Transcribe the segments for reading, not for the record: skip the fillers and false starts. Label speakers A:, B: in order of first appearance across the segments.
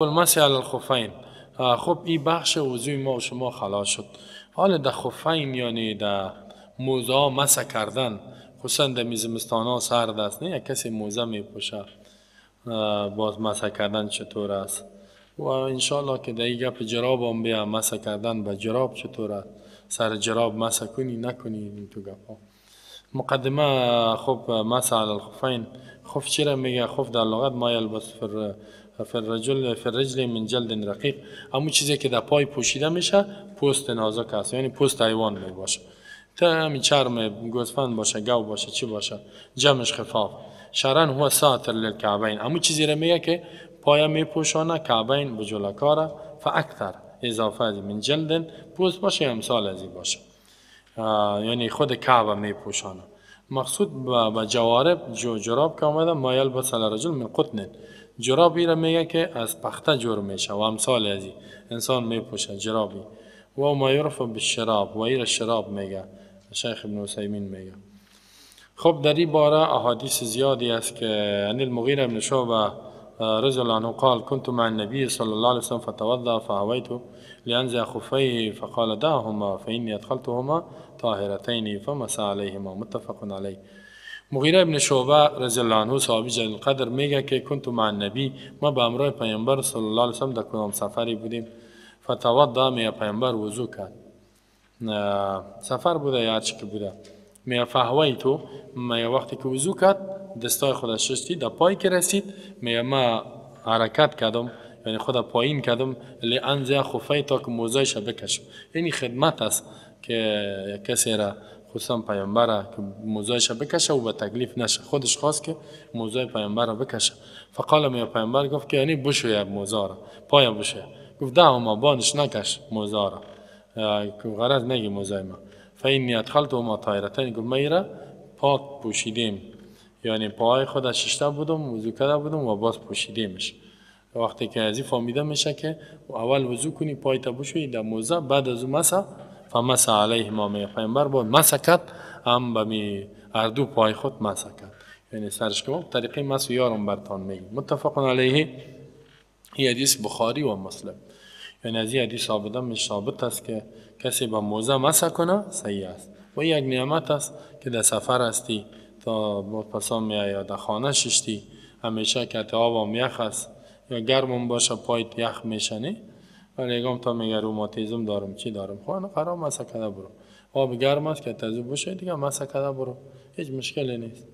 A: المسح علی الخفین. خب این بخش وضوی ما و شما خلاص شد. حالا در خفین یعنی در موزه ها مسح کردن، خصوصا در زمستان ها سرد است، نه کسی موزه میپوشه، باز مسح کردن چطور است؟ و انشالله که در این گپ جراب هم بیا، مسح کردن به جراب چطور است، سر جراب مسح کنی نکنی، این تو گپ ها. مقدمه. خب مسح علی الخفین، خف چرا میگه؟ خف در لغت ما یلبس فی الرجل فی الرجل من جلد رقیق، همون چیزی که در پای پوشیده میشه پوست نازک است، یعنی پوست حیوان می باشه، تا همین چرم گوسفند باشه، گاو باشه، چی باشه، جمعش خفاف. شرعا هو ساتر للکعبین، همون چیزی را میگه که پای میپوشانه، کعبین بجلکاره، فاکثر اضافه از من جلد پوست باشه، امثال ازی باشه، یعنی خود کعبه میپوشانه. مقصود با جوارب جراب که آمده ما یلبس علی رجل من قطن، جرابی را میگه که از پخته جور میشه و امثال ازی انسان میپوشه جرابی. و ما یعرف بالشراب، و ایره شراب میگه شیخ ابن عثیمین میگه. خب در این باره احادیث زیادی است که عن المغیره بن شعبه رضی الله عنه قال كنت مع النبي صلى الله عليه وسلم فتوضأ فهويت لأنزع خفيه فقال دعهما فإني أدخلتهما طاهرتين فمسح عليهما متفق عليه. مغیره ابن شعبه رضی الله عنه صحابی جلیل القدر میگه که كنت مع النبی، ما به همراه پیامبر صلی الله علیه وسلم در کدام سفری بودیم، فتوضأ، میگه پیامبر وضو کرد، سفر بوده یا هرچی که بوده، میگه فهویتو، میگه وقتی که وضو کرد دستای خودش شستی، در پای که رسید میگه ما حرکت کردم، یعنی خود پایین کردم، لانزع خفی، تا که موزایش بکشم. یعنی خدمت است که کسی را خصوصا پیامبر که موزایش بکشه و به تکلیف نشه، خودش خواست که موزای پیامبر را بکشه. فقال، میگه پیامبر گفت که یعنی بشوی موزا را، پای بشوی. گفت دعهما، بانش نکش موزا را، غرض نگی موزای ما. فإني أدخلتهما طاهرتين، گفت ما را پاک پوشیدیم، یعنی پاهای خود ششته بودم، وضو کرده بودم و باز پوشیدیمش. وقتی که از این فهمیده میشه که اول وضو کنی پای تا بشویی در موزه، بعد از اون مسح. فمسح علیهما، میگه پیامبر با مسح کرد، هم به می هر دو پای خود مسح کرد، یعنی سرش که طریقه مسح یارم برتان میگه. متفق علیه، این حدیث بخاری و مسلم. یعنی از این حدیث ثابت است که کسی با موزه مسح کنه صحیح است و یک نعمت است که در سفر هستی تا پسان میای یا در خانه ششتی، همیشه که آب هم یخ است یا گرم باشه پایت یخ میشه، نه ولی یگام تا میگه روماتیزم دارم چی دارم، خب انا قرار مسح کرده برو، آب گرم است که تازه باشه دیگه مسح کرده برو، هیچ مشکلی نیست.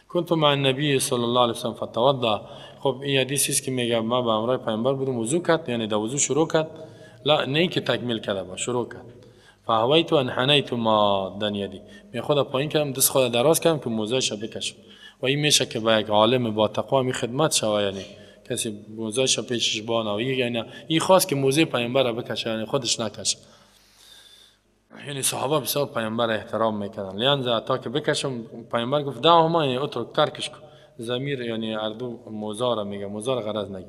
A: كنت مع النبي صلى الله عليه وسلم فتوضأ. خب این حدیثی است که میگه ما به همراه پیامبر بودم، وضو کرد، یعنی در وضو شروع کرد، لا نه که تکمیل کرده با شروع کرد. فهویت انحنیت مادا یدی، می خود پایین کردم، دست خود دراز کردم که موزایش بکشم. و این میشه که با یک عالم با تقوا می خدمت شوه، یعنی کسی موزایش پیشش بانه و یعنی این خواست که موزه پیامبر را بکشه، یعنی خودش نکشه. یعنی صحابه بسیار پیامبر احترام میکردن. لینزع تا که بکشم، پیامبر گفت دعهما، یعنی اترک، ترکش کن، ضمیر یعنی اردو موزه را میگه، موزه را غرض نگی.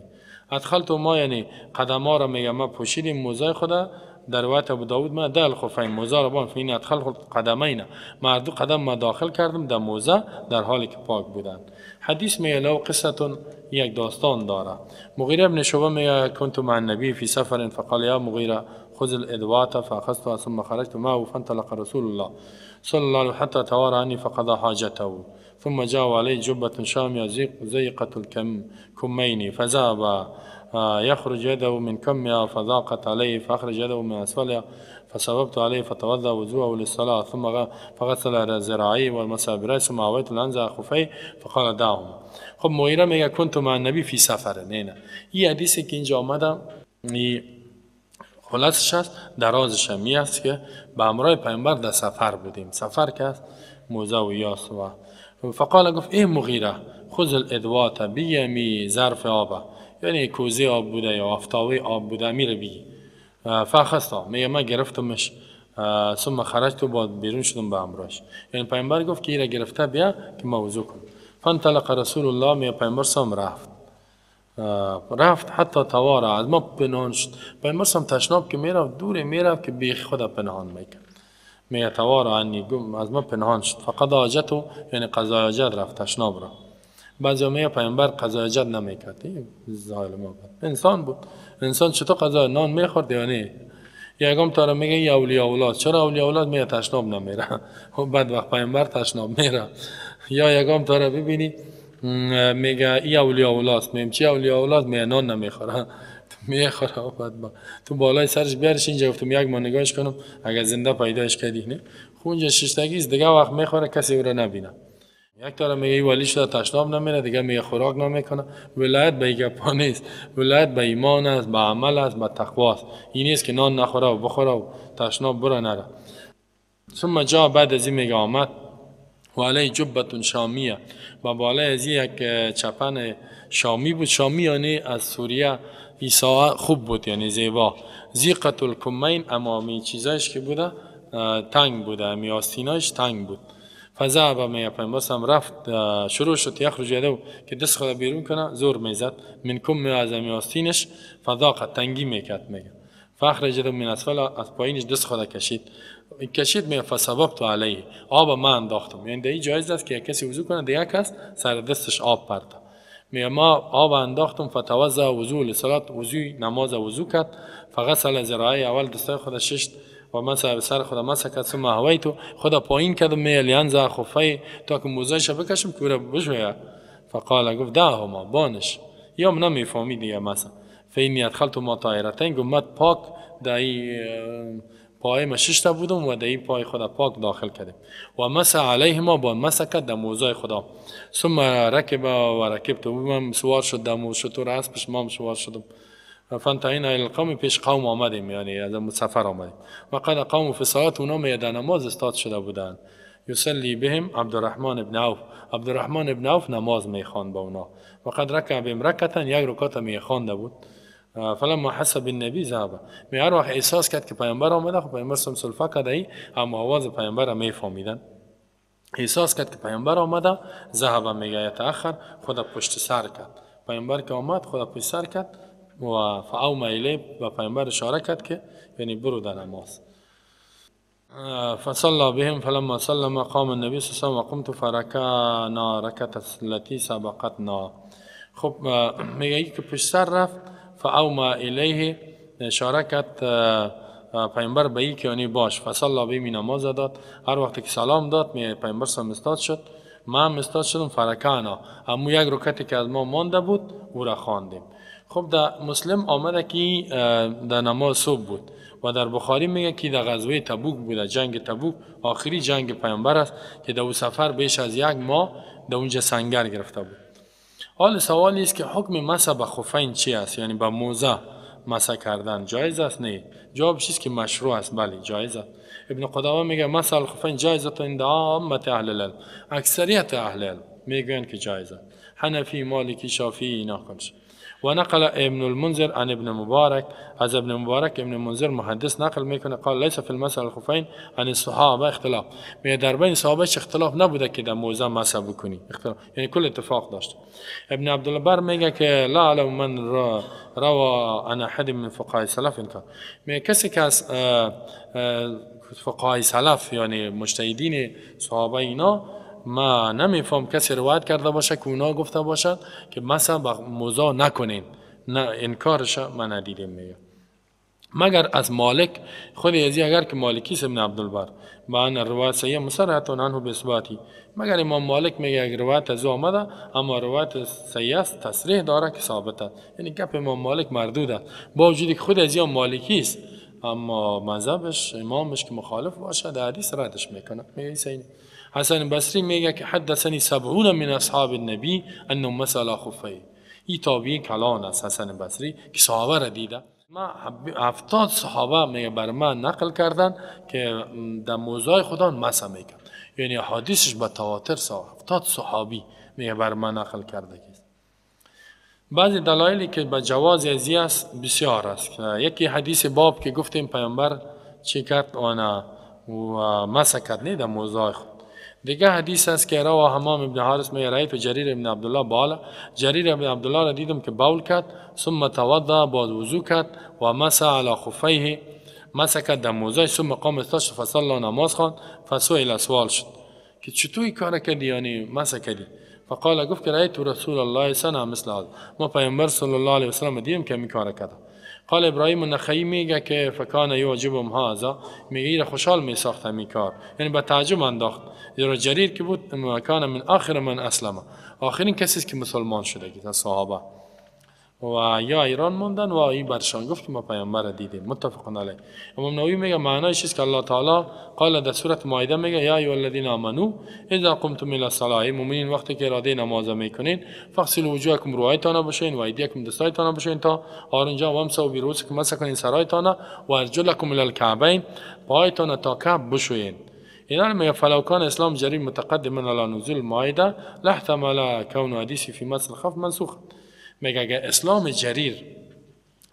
A: ادخلت ما، یعنی قدم ها را میگه ما پوشیدیم موزه خدا. در روایت ابو داود ما دل خفین، موزه را بان فین ادخل قدمین، ما دو قدم ما داخل کردم در موزه در حالی که پاک بودن. حدیث میگه له قصه، یک داستان داره. مغیره ابن شعبه میگه كنت مع النبي في سفر فقال يا مغيرة خذ الادوات فاخذتها ثم خرجت معه فانطلق رسول الله صلى الله عليه وسلم حتى توارى عني فقضى حاجته ثم جاء عليه جبة شامية ضيقة الكمين فذهب يخرج يده من كمها فضاقت عليه فأخرج يده من أسفلها فصببت عليه فتوضأ وضوءه للصلاة ثم فغسل ذراعيه ومسح برأسه ثم هويت لأنزع خفيه فقال دعهما. خب مغیره میگه كنت مع النبي في سفر. نه این حدیثی که اینجا آمده خلاصش است، درازش هم است که به همراه پیامبر در سفر بودیم، سفر که است موزه و یاس و فقال، گفت ای مغیره خذ الادوات، بی ظرف آب، یعنی کوزه آب بوده یا آفتاوی آب بوده، میره بگی. فاخذتها، میگه من گرفتمش، ثم خرجت، بعد بیرون شدم به همراهش، یعنی پیامبر گفت که ایره گرفته بیا که ما وضو کنم. فانطلق رسول الله، میگه پیامبر سام رفت حتی توارى، از ما پنهان شد. پیامبر سام تشناب که میرفت دور میرفت که بیخ خود پنهان میکرد، میگه توارى عني، از ما پنهان شد. فقضى حاجته، یعنی قضای حاجت رفت تشناب را. بعضی میگه پیامبر قضای حاجت نمیکرد. ظالم بود، انسان بود، انسان چطور قضای نان میخورد یا نه؟ یکم تا میگه ای اولیاء اولاد، چرا اولیاء اولاد میگه تشناب نمیره؟ خب بعد وقت پیامبر تشناب میره. یا یکم تا ببینی میگه ای اولیاء اولاد، میگم چی اولیاء اولاد؟ میگه نان نمیخوره، میخوره. بعد تو بالای سرش بیارش اینجا، گفتم یک ما نگاهش کنم اگر زنده پیداش کردی نه، خب اونجا ششتگی است دیگه، وقت میخوره کسی او را نبینه. یک تا میگه ای ولی شده تشناب نمیره، دیگه میگه خوراک نمیکنه. ولایت به گپا نیست، ولایت به ایمان است، به عمل است، به تقوا است. این نیست که نان نخوره و بخوره و تشناب بره نره. ثم جا بعد از این میگه آمد و علی جبه شامیه، و بالای از یک چپن شامی بود. شامی یعنی از سوریه، ایسا خوب بود یعنی زیبا. زیقت الکمین، امامی چیزایش که بوده تنگ بوده، امی آستینایش تنگ بود. فذهب میگه پیامبر رفت، شروع شد یخرج یده که دست خود بیرون کنه، زور میزد من کم از امی آستینش، فضاق تنگی میکرد میگه. فاخرج یده من اسفل، از پایینش دست خود کشید کشید میگه فسببت علیه، آب من انداختم. یعنی در جایز است که کسی وضو کنه دیگه کس سر دستش آب پرده. میگه ما آب انداختم. فتوضا وضو لصلاه، وضوی نماز وضو کرد. فغسل ذراعی، اول دستای خود ششت و مسح به سر خود مسح کرد. ثم هویتو، خود پایین کردم میگه لینزع خفی، تا که موزایش بکشم که بشویه. فقال، گفت دعهما، بانش یا من نمیفهمی دیگه مثلا. فینی ادخلت ما طاهرتین، گفت من پاک در پای ما ششته بودم و در این پای خدا پاک داخل کردیم. و مسح علیهما، با مسح کرد در موضع خدا. ثم رکب و رکبت، من سوار شد در شتر اسبش، ما هم سوار شدم. فانتهینا الی القوم، پیش قوم آمدیم، یعنی از سفر آمدیم. و قد قاموا فی الصلاه، اونا می در نماز استاد شده بودند. یصلی بهم عبدالرحمن ابن عوف، عبدالرحمن ابن عوف نماز میخواند با اونا. و قد رکع بهم رکعة، یک رکعت میخوانده بود. فلما حس بالنبی ذهب، می هر وقت احساس کرد که پیامبر آمده، خب پیامبر سم سلفه کرده ای، اما آواز پیامبر میفهمیدن. احساس کرد که پیامبر آمده، ذهب میگه یتأخر، خود پشت سر کرد. پیامبر که آمد خود پشت سر کرد و فاوما الیه، و پیامبر اشاره کرد که یعنی برو در نماز. فصلى بهم فلما سلم قام النبي صلى الله عليه وسلم وقمت فركعنا ركعة التي سبقتنا. خب میگه که پشت سر رفت، فاوما الیه، اشاره کرد پیامبر به ای که یعنی باش. فصلى بهم، نماز داد. هر وقت که سلام داد می پیامبر سم استاد شد، ما هم استاد شدم. فرکعنا، اما یک رکعتی که از ما مانده بود او را خواندیم. خب در مسلم آمده که در نماز صبح بود و در بخاری میگه که در غزوه تبوک بوده، جنگ تبوک آخری جنگ پیامبر است که در او سفر بیش از یک ماه در اونجا سنگر گرفته بود. حال سوالی است که حکم مسح به خفین چی است؟ یعنی به موزه مسح کردن جایز است؟ نه. جوابش است که مشروع است، بله جایز است. ابن قدامه میگه مسح الخفین جایز است عند عامه اهل العلم، اکثریت اهل العلم میگویند که جایز است، حنفی، مالکی، شافعی اینا کنش. و نقل ابن المنذر عن ابن مبارک، از ابن مبارک ابن منذر محدث نقل میکنه قال لیس فی المسح الخفین عن الصحابه اختلاف. میگه در بین صحابه اختلاف نبوده که در موزه مسح بکنی، اختلاف یعنی کل اتفاق داشت. ابن عبدالبر میگه که لا اعلم من روا عن احد من فقهای سلف انکار. میگه کسی که از فقهای سلف یعنی مجتهدین صحابه اینا ما نمیفهم کسی روایت کرده باشه که اونا گفته باشد که مثلا با موزا نکنین، نه انکارش ما ندیدیم. میگه مگر از مالک خود ازی اگر که مالکی ابن عبدالبر با ان روایت صحیح مصرحه عنه باثباتی، مگر امام مالک میگه اگر روایت از او آمده اما روایت صحیح است تصریح داره که ثابت است، یعنی گپ امام مالک مردود است با وجودی که خود ازی مالکی است، اما مذهبش امامش که مخالف باشه در حدیث ردش میکنه. میگه صحیح. حسن بصری میگه که حدثنی 70 من اصحاب النبی انه مسح خفیه. این تابعی کلان است حسن بصری که صحابه را دیده. ما 70 صحابه میگه بر من نقل کردن که در موضوع خدا مسح میکرد، یعنی حدیثش به تواتر 70 صحابی میگه بر من نقل کرده. بعضی دلایلی که به جواز ازی است بسیار است. یکی حدیث باب که گفتیم پیامبر چی کرد آنه و مسح کرد نه در موضوع خود. دیگه حدیث است که روا حمام ابن حارث می رأیت جریر ابن عبدالله بالا، جریر ابن عبدالله را دیدم که بول کرد، ثم توضا باز وضو کرد و مسح علی خفیه، مسح کرد در موضع، ثم قام استاش فصلى نماز خواند، فسئل سوال شد که چطور این کار کردی یعنی مسح کردی؟ فقال گفت که رأیت رسول الله صنع مثل هذا، ما پیامبر صلی الله علیه و سلم دیدیم که می کار کرد. قال ابراهیم النخعی میگه که فکان یعجبهم هذا، میگه ایره خوشحال میساخت می کار، یعنی به تعجب انداخت. زیرا جریر که بود کان من آخر من اسلم، آخرین کسی است که مسلمان شده که صحابه و یا ایران موندن و این برشان گفت که ما پیامبر دیدیم. متفق علیه. امام نووی میگه معنایش است که الله تعالی قال در سوره مائده میگه یا ایها الذین آمنو اذا قمتم الی الصلاه، مؤمنین وقتی که اراده نماز میکنین فاغسلوا وجوهکم، رویتان بشوین و ایدیکم، دستایتان بشوین تا آرنجا، و امسحوا برؤوسکم، مسح کنین سرایتان، و ارجلکم الی الکعبین، پایتان تا کعب بشوین. اینا میگه فلو کان اسلام جریر متقدما علی نزول المائده لاحتمل کون حدیث فی مسح الخف منسوخ. میگه اگه اسلام جریر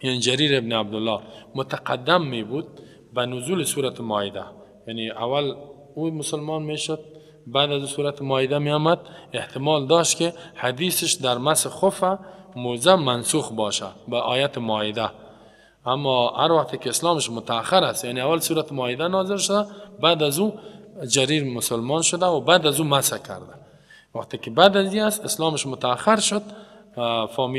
A: یعنی جریر ابن عبدالله متقدم می بود به نزول سورت مائده، یعنی اول او مسلمان میشد بعد از سورت مائده می آمد، احتمال داشت که حدیثش در مسح خف موزه منسوخ باشه به آیت مائده. اما هر وقت که اسلامش متأخر است، یعنی اول سورت مائده نازل شده بعد از او جریر مسلمان شده و بعد از او مسح کرده، وقتی که بعد از این است اسلامش متأخر شد،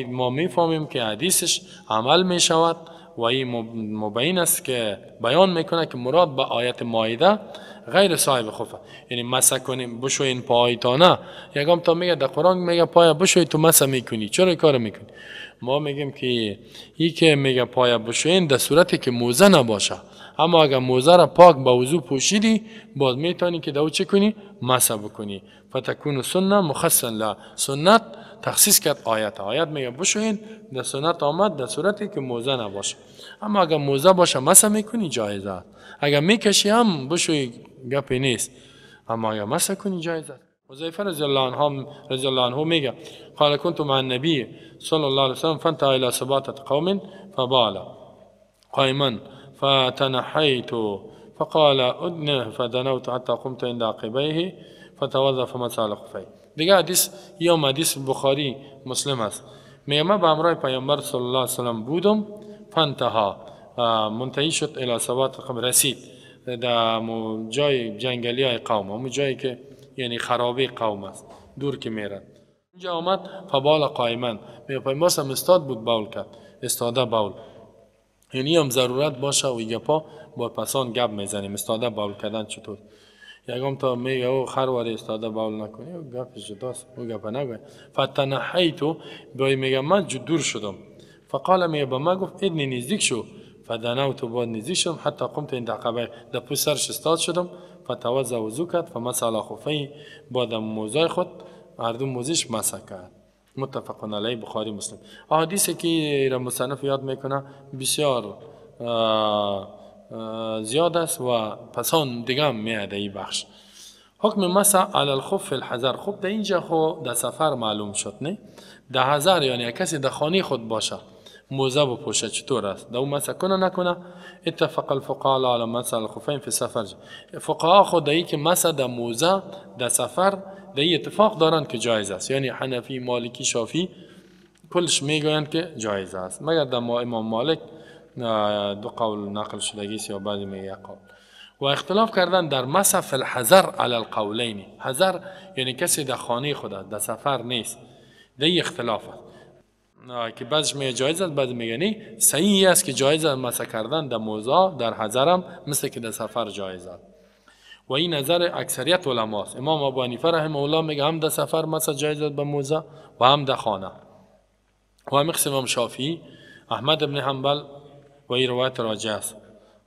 A: ما میفهمیم که حدیثش عمل می شود و این مبین است که بیان میکنه که مراد به آیت مائده غیر صاحب خفه، یعنی مسح کنیم بشوین پایتانه. یکم تا میگه در قرآن میگه پای بشوی تو مسح میکنی، چرا کار میکنی؟ ما میگیم که ای که میگه پای بشوین در صورتی که موزه نباشه، اما اگر موزه را پاک با وضو پوشیدی باز میتونی که دو چه کنی؟ مسح بکنی. فتکون سنه مخصصا له، سنت تخصیص کرد آیت، آیت میگه بشوین در سنت آمد در صورتی که موزه نباشه، اما اگر موزه باشه مسح میکنی جایزه است، اگر میکشی هم بشوی گپی نیست، اما اگر مسح کنی جایزه است. حذیفه رضی الله عنه میگه قال كنت مع النبي صلى الله عليه وسلم فانتهى الى سباطة قوم فبال قائما فتنحيت فقال ادنه فدنوت حتى قمت عند عقبيه فتوضأ فمسح على خفيه. دیگه حدیث یا حدیث بخاری مسلم است. میگه من به همراه پیامبر صلی الله علیه وسلم بودم، فانتها منتهی شد الی سباط قوم، رسید در جای جنگلی های قوم، همون جایی که یعنی خرابه قوم است، دور که میرن. اینجا آمد فبال قائما، میگه پیامبر هم استاد بود بول کرد، استاده بول، یعنی هم ضرورت باشه و گپا با پسان گپ میزنیم استاده بول کردن چطور. یکم تا میگه او خرواری استاده بول نکنی، او گپ جداست، او گپ نگوی. فتنحیتو بای میگه من دور شدم، فقال میگه به من گفت ادنی نزدیک شو، فدنوت بعد نزدیک شدم حتی قمت عند عقبه، در پشت سرش استاد شدم، فتوضأ وضو کرد فمسح علی خفیه، بعد موزه خود هر دو موزش مسح کرد. متفق علیه، بخاری مسلم. احادیثی که را مصنف یاد میکنه بسیار زیاد است و پسان دیگه هم میاد این بخش. حکم مسح علی الخف فی الحضر. خب در اینجا خو در سفر معلوم شد نه، در حضر یعنی کسی در خانه خود باشه موزه بپوشه چطور است، در او مسح کنه نکنه؟ اتفق الفقهاء علی مسح الخفین فی السفر. فقها خود در که مسح در موزه در سفر در اتفاق دارند که جایز است، یعنی حنفی، مالکی، شافعی کلش میگویند که جایز است، مگر در امام مالک دو قول نقل شدگی است یا بعضی میگه قول. و اختلاف کردن در مسح فی الحضر علی القولین. حضر یعنی کسی در خانه خود است، در سفر نیست، در اختلاف است که بعضش میگه جایز است بعضی میگه نه. صحیح است که جایز است مسح کردن در موضع در حضر هم مثل که در سفر جایز است، و این نظر اکثریت علما است. امام ابو حنیفه رحمه الله میگه هم در سفر مسح جایز است به موضع و هم در خانه، و هم قسم امام شافعی، احمد بن حنبل، و این روایت راجع است.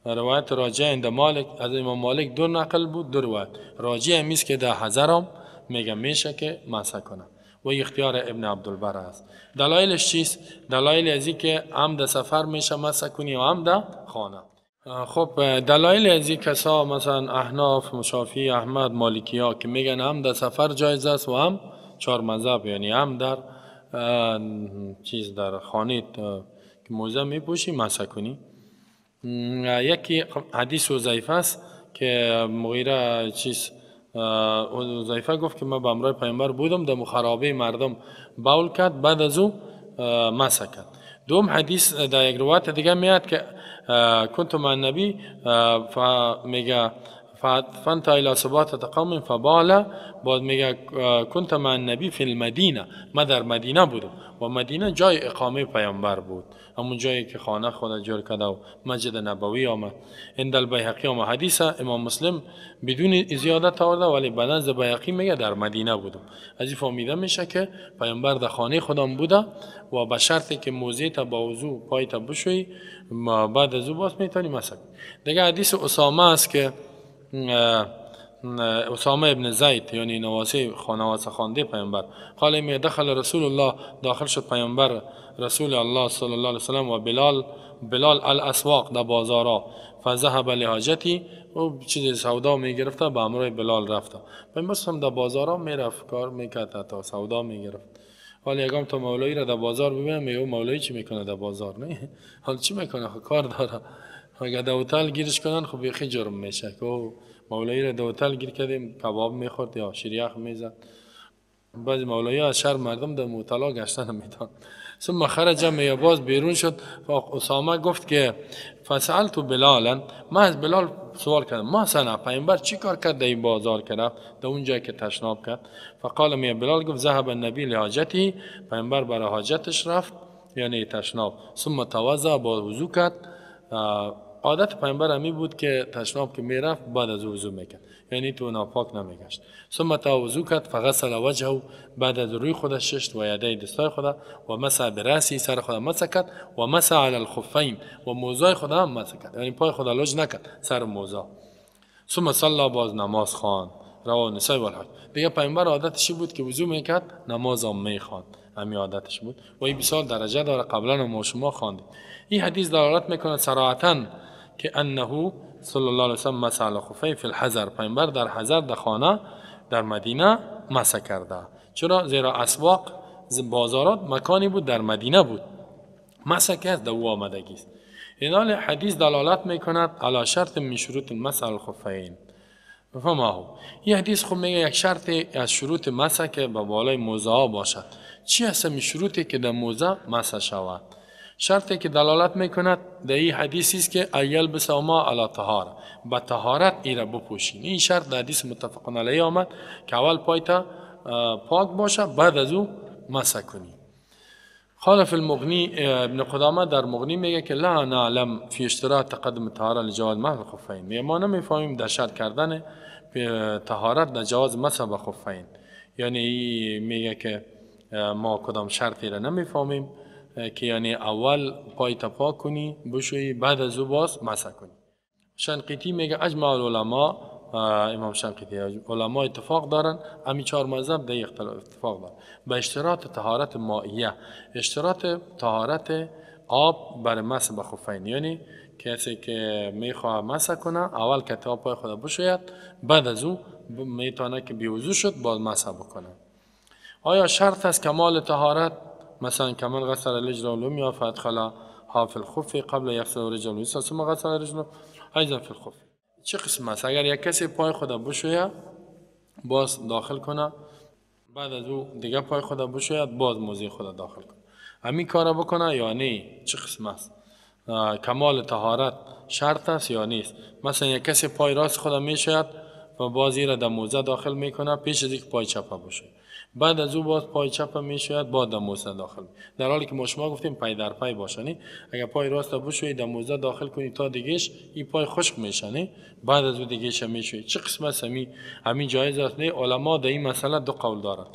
A: روایت راجع عند مالک، از امام مالک دو نقل بود، دو روایت. راجع همیست که در حضرم میگه میشه که مسح کنه، و اختیار ابن عبدالبر است. دلایلش چیست؟ دلایل از این که هم در سفر میشه مسح کنی و هم در خانه. خب دلایل از این کسا مثلا احناف، شافعی، احمد، مالکی ها که میگن هم در سفر جایز است و هم چهار مذهب، یعنی هم در چیز در خانه که موزه میپوشی مسح کنی. یکی حدیث حذیفه است که مغیره چیز حذیفه گفت که من به همراه پیامبر بودم در خرابه مردم بول کرد، بعد از او مسح کرد. دوم حدیث در یک روایت دیگه میاد که کنت مع النبی میگه فانتهى الى سباطة قوم فبال. باز میگه كنت مع النبی فی المدینه، ما در مدینه بودم و مدینه جای اقامه پیامبر بود، همون جایی که خانه خود جور کرده و مسجد نبوی آمد. عند البیهقی آمد حدیث امام مسلم بدون زیادت آورده، ولی به نزد بیهقی میگه در مدینه بودم. از این فهمیده میشه که پیامبر در خانه خودم بوده و به شرطی که موزه تا با وضو پای تا بشویی، بعد از او باز میتونی مسح. دیگه حدیث اسامه است که اسامه ابن زید یعنی نواسه خانواسه خوانده پیامبر، قال می دخل رسول الله، داخل شد پیامبر رسول الله صلی الله علیه وسلم و بلال، بلال الاسواق در بازارا، فذهب لحاجتی، او چیز سودا میگرفته به همراه بلال رفته. پیامبر هم در بازارا میرفت کار میکرد تا سودا میگرفت. حالا یگام تا مولوی را در بازار ببینم میگه مولوی چی میکنه در بازار؟ نه حالا چی میکنه؟ خب کار داره. اگه در هتل گیرش کنن خب بیخی جرم میشه که مولوی را در هتل گیر کردیم کباب میخورد یا شیریخ میزد. بعضی مولوی از شر مردم در موتلا گشتن میتان. ثم خرج می باز بیرون شد. اسامه گفت که فسألت بلالا، ما از بلال سوال کردم ما صنع، پیامبر چی کار کرد در این بازار که رفت در اون جایی که تشناب کرد؟ فقال می بلال گفت ذهب النبی لحاجتی، پیامبر برای حاجتش رفت یعنی تشناب. ثم توضأ، با وضو کرد. عادت پیامبر همی بود که تشناب که میرفت بعد از وضو میکرد، یعنی تو ناپاک نمیگشت. ثم توضو کرد فغسل وجهه، بعد از روی خودش ششت و یدی دستای خود و مسح برأسه، سر خود مسح کرد و مسح علی الخفین و موزای خود هم مسح کرد، یعنی پای خود لج نکرد سر موزا. ثم صلی، باز نماز خواند. رواه نسائی و الحاکم. دیگه پیامبر عادتش بود که وضو میکرد نماز هم میخواند، همین عادتش بود و این بسیار درجه داره، قبلا ما شما خواندیم. این حدیث دلالت میکنه صراحتا که انه صلی الله علیه وسلم مسح علی خفیه فی الحضر، پیامبر در حضر در خانه در مدینه مسح کرده. چرا؟ زیرا اسواق بازارات مکانی بود در مدینه بود، مسح کرد در او آمدگی است. این حال حدیث دلالت میکند علی شرط من شروط مسح علی الخفین. فما هو؟ این حدیث خب میگه یک شرط از شروط مسح که به بالای موزه ها باشد. چی هست من شروطی که در موزه مسح شود؟ شرطی که دلالت میکند در این حدیث است که ایل بساما علی طهاره، به طهارت ایره بپوشین. این شرط در حدیث متفق علیه آمد که اول پایتا پاک باشه بعد از او مسح کنی. خالف المغنی، ابن قدامه در مغنی میگه که لا نعلم فی اشتراط تقدم طهاره لجواز مسح الخفین، میگه ما نمیفهمیم در شرط کردن طهارت در جواز مسح به خفین، یعنی میگه که ما کدام شرطی را نمیفهمیم که یعنی اول پای تا پاک کنی بشویی بعد از او باز مسح کنی. شنقیطی میگه اجمع العلماء، امام شنقیطی علما اتفاق دارن، همین چهار مذهب در اتفاق دارن به اشتراط طهارت مائیه، اشتراط طهارت آب بر مسح به خفین، یعنی کسی که میخواه مسح کنه اول که تا پای خود بشوید بعد از او میتونه که بی‌وضو شد باز مسح بکنه. آیا شرط است کمال طهارت؟ مثلا کمن غسل رجله اليمنى فادخلها في الخف قبل يغسل رجله اليسرى ثم غسل رجله ايضا في الخف. چه قسم است؟ اگر یک کسی پای خود بشوید باز داخل کنه، بعد از او دیگه پای خود بشوید باز موزه خود داخل کنه، همین کار بکنه یا نه؟ چه قسم است؟ کمال طهارت شرط است یا نیست؟ مثلا یک کسی پای راست خود میشوید و باز را در موزه داخل میکنه پیش از اینکه پای چپ بشوید، بعد از او باز پای چپ میشود باز در موزه داخل، در حالی که ما شما گفتیم پای در پای باشه، اگر پای راست بشوید در موزه داخل کنی تا دیگهش این پای خشک میشه، بعد از او دیگهش میشوید. چه قسم است؟ همین جایز است؟ نه، علما در این مسئله دو قول دارند،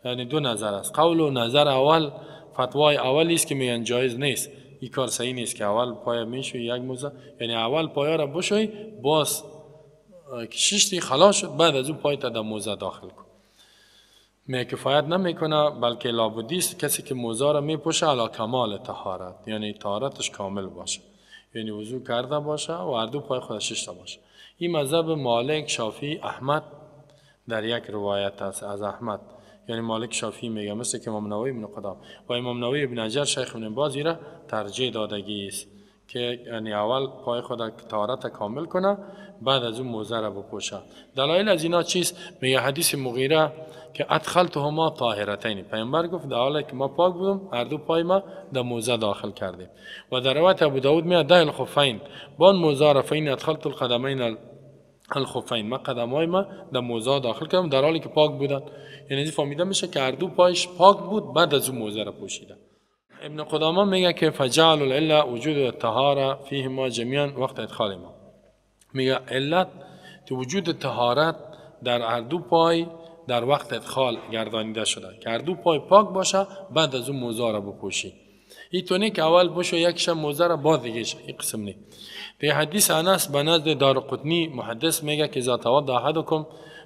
A: یعنی دو نظر است. قول و نظر اول، فتوای اولی است که میگن جایز نیست، این کار صحیح نیست که اول پای میشوی یک موزه، یعنی اول پای را بشوی باز ششتی خلاص شد بعد از او پای تا در موزه داخل کن. می کفایت نمیکنه، بلکه لابدی است کسی که موزه را میپوشه علی کمال طهارت، یعنی طهارتش کامل باشه، یعنی وضو کرده باشه و هر دو پای خودش ششته باشه. این مذهب مالک، شافعی، احمد در یک روایت است از احمد، یعنی مالک شافعی میگه مثل که امام نووی ابن قدام و امام نووی ابن حجر شیخ ابن باز را ترجیح دادگی است که یعنی اول پای خود طهارت کامل کنه بعد از اون موزه را بپوشه. دلایل از اینا چیست؟ میگه حدیث مغیره که ادخلتهما طاهرتین، پیامبر گفت در حالی که ما پاک بودم هر دو پای ما در موزه داخل کردیم. و در روایت ابو داود میاد ده الخفین بان موزه را فین ادخلت القدمین الخفین، ما قدمای ما در موزه داخل کردم در حالی که پاک بودن. یعنی فهمیده میشه که هر دو پایش پاک بود بعد از اون موزه را پوشیده. ابن قدامه میگه که فجعل العله وجود الطهاره فیهما جمیعا وقت ادخال ما. میگه علت تو وجود طهارت در هر دو پای در وقت ادخال گردانیده شده که هر دو پای پاک باشه بعد از اون موزه را بپوشی. این تو نه که اول بشو یک شب موزه را بعد دیگه این قسم نه. در حدیث انس به نزد دارقطنی محدث میگه که اذا توضأ احدکم،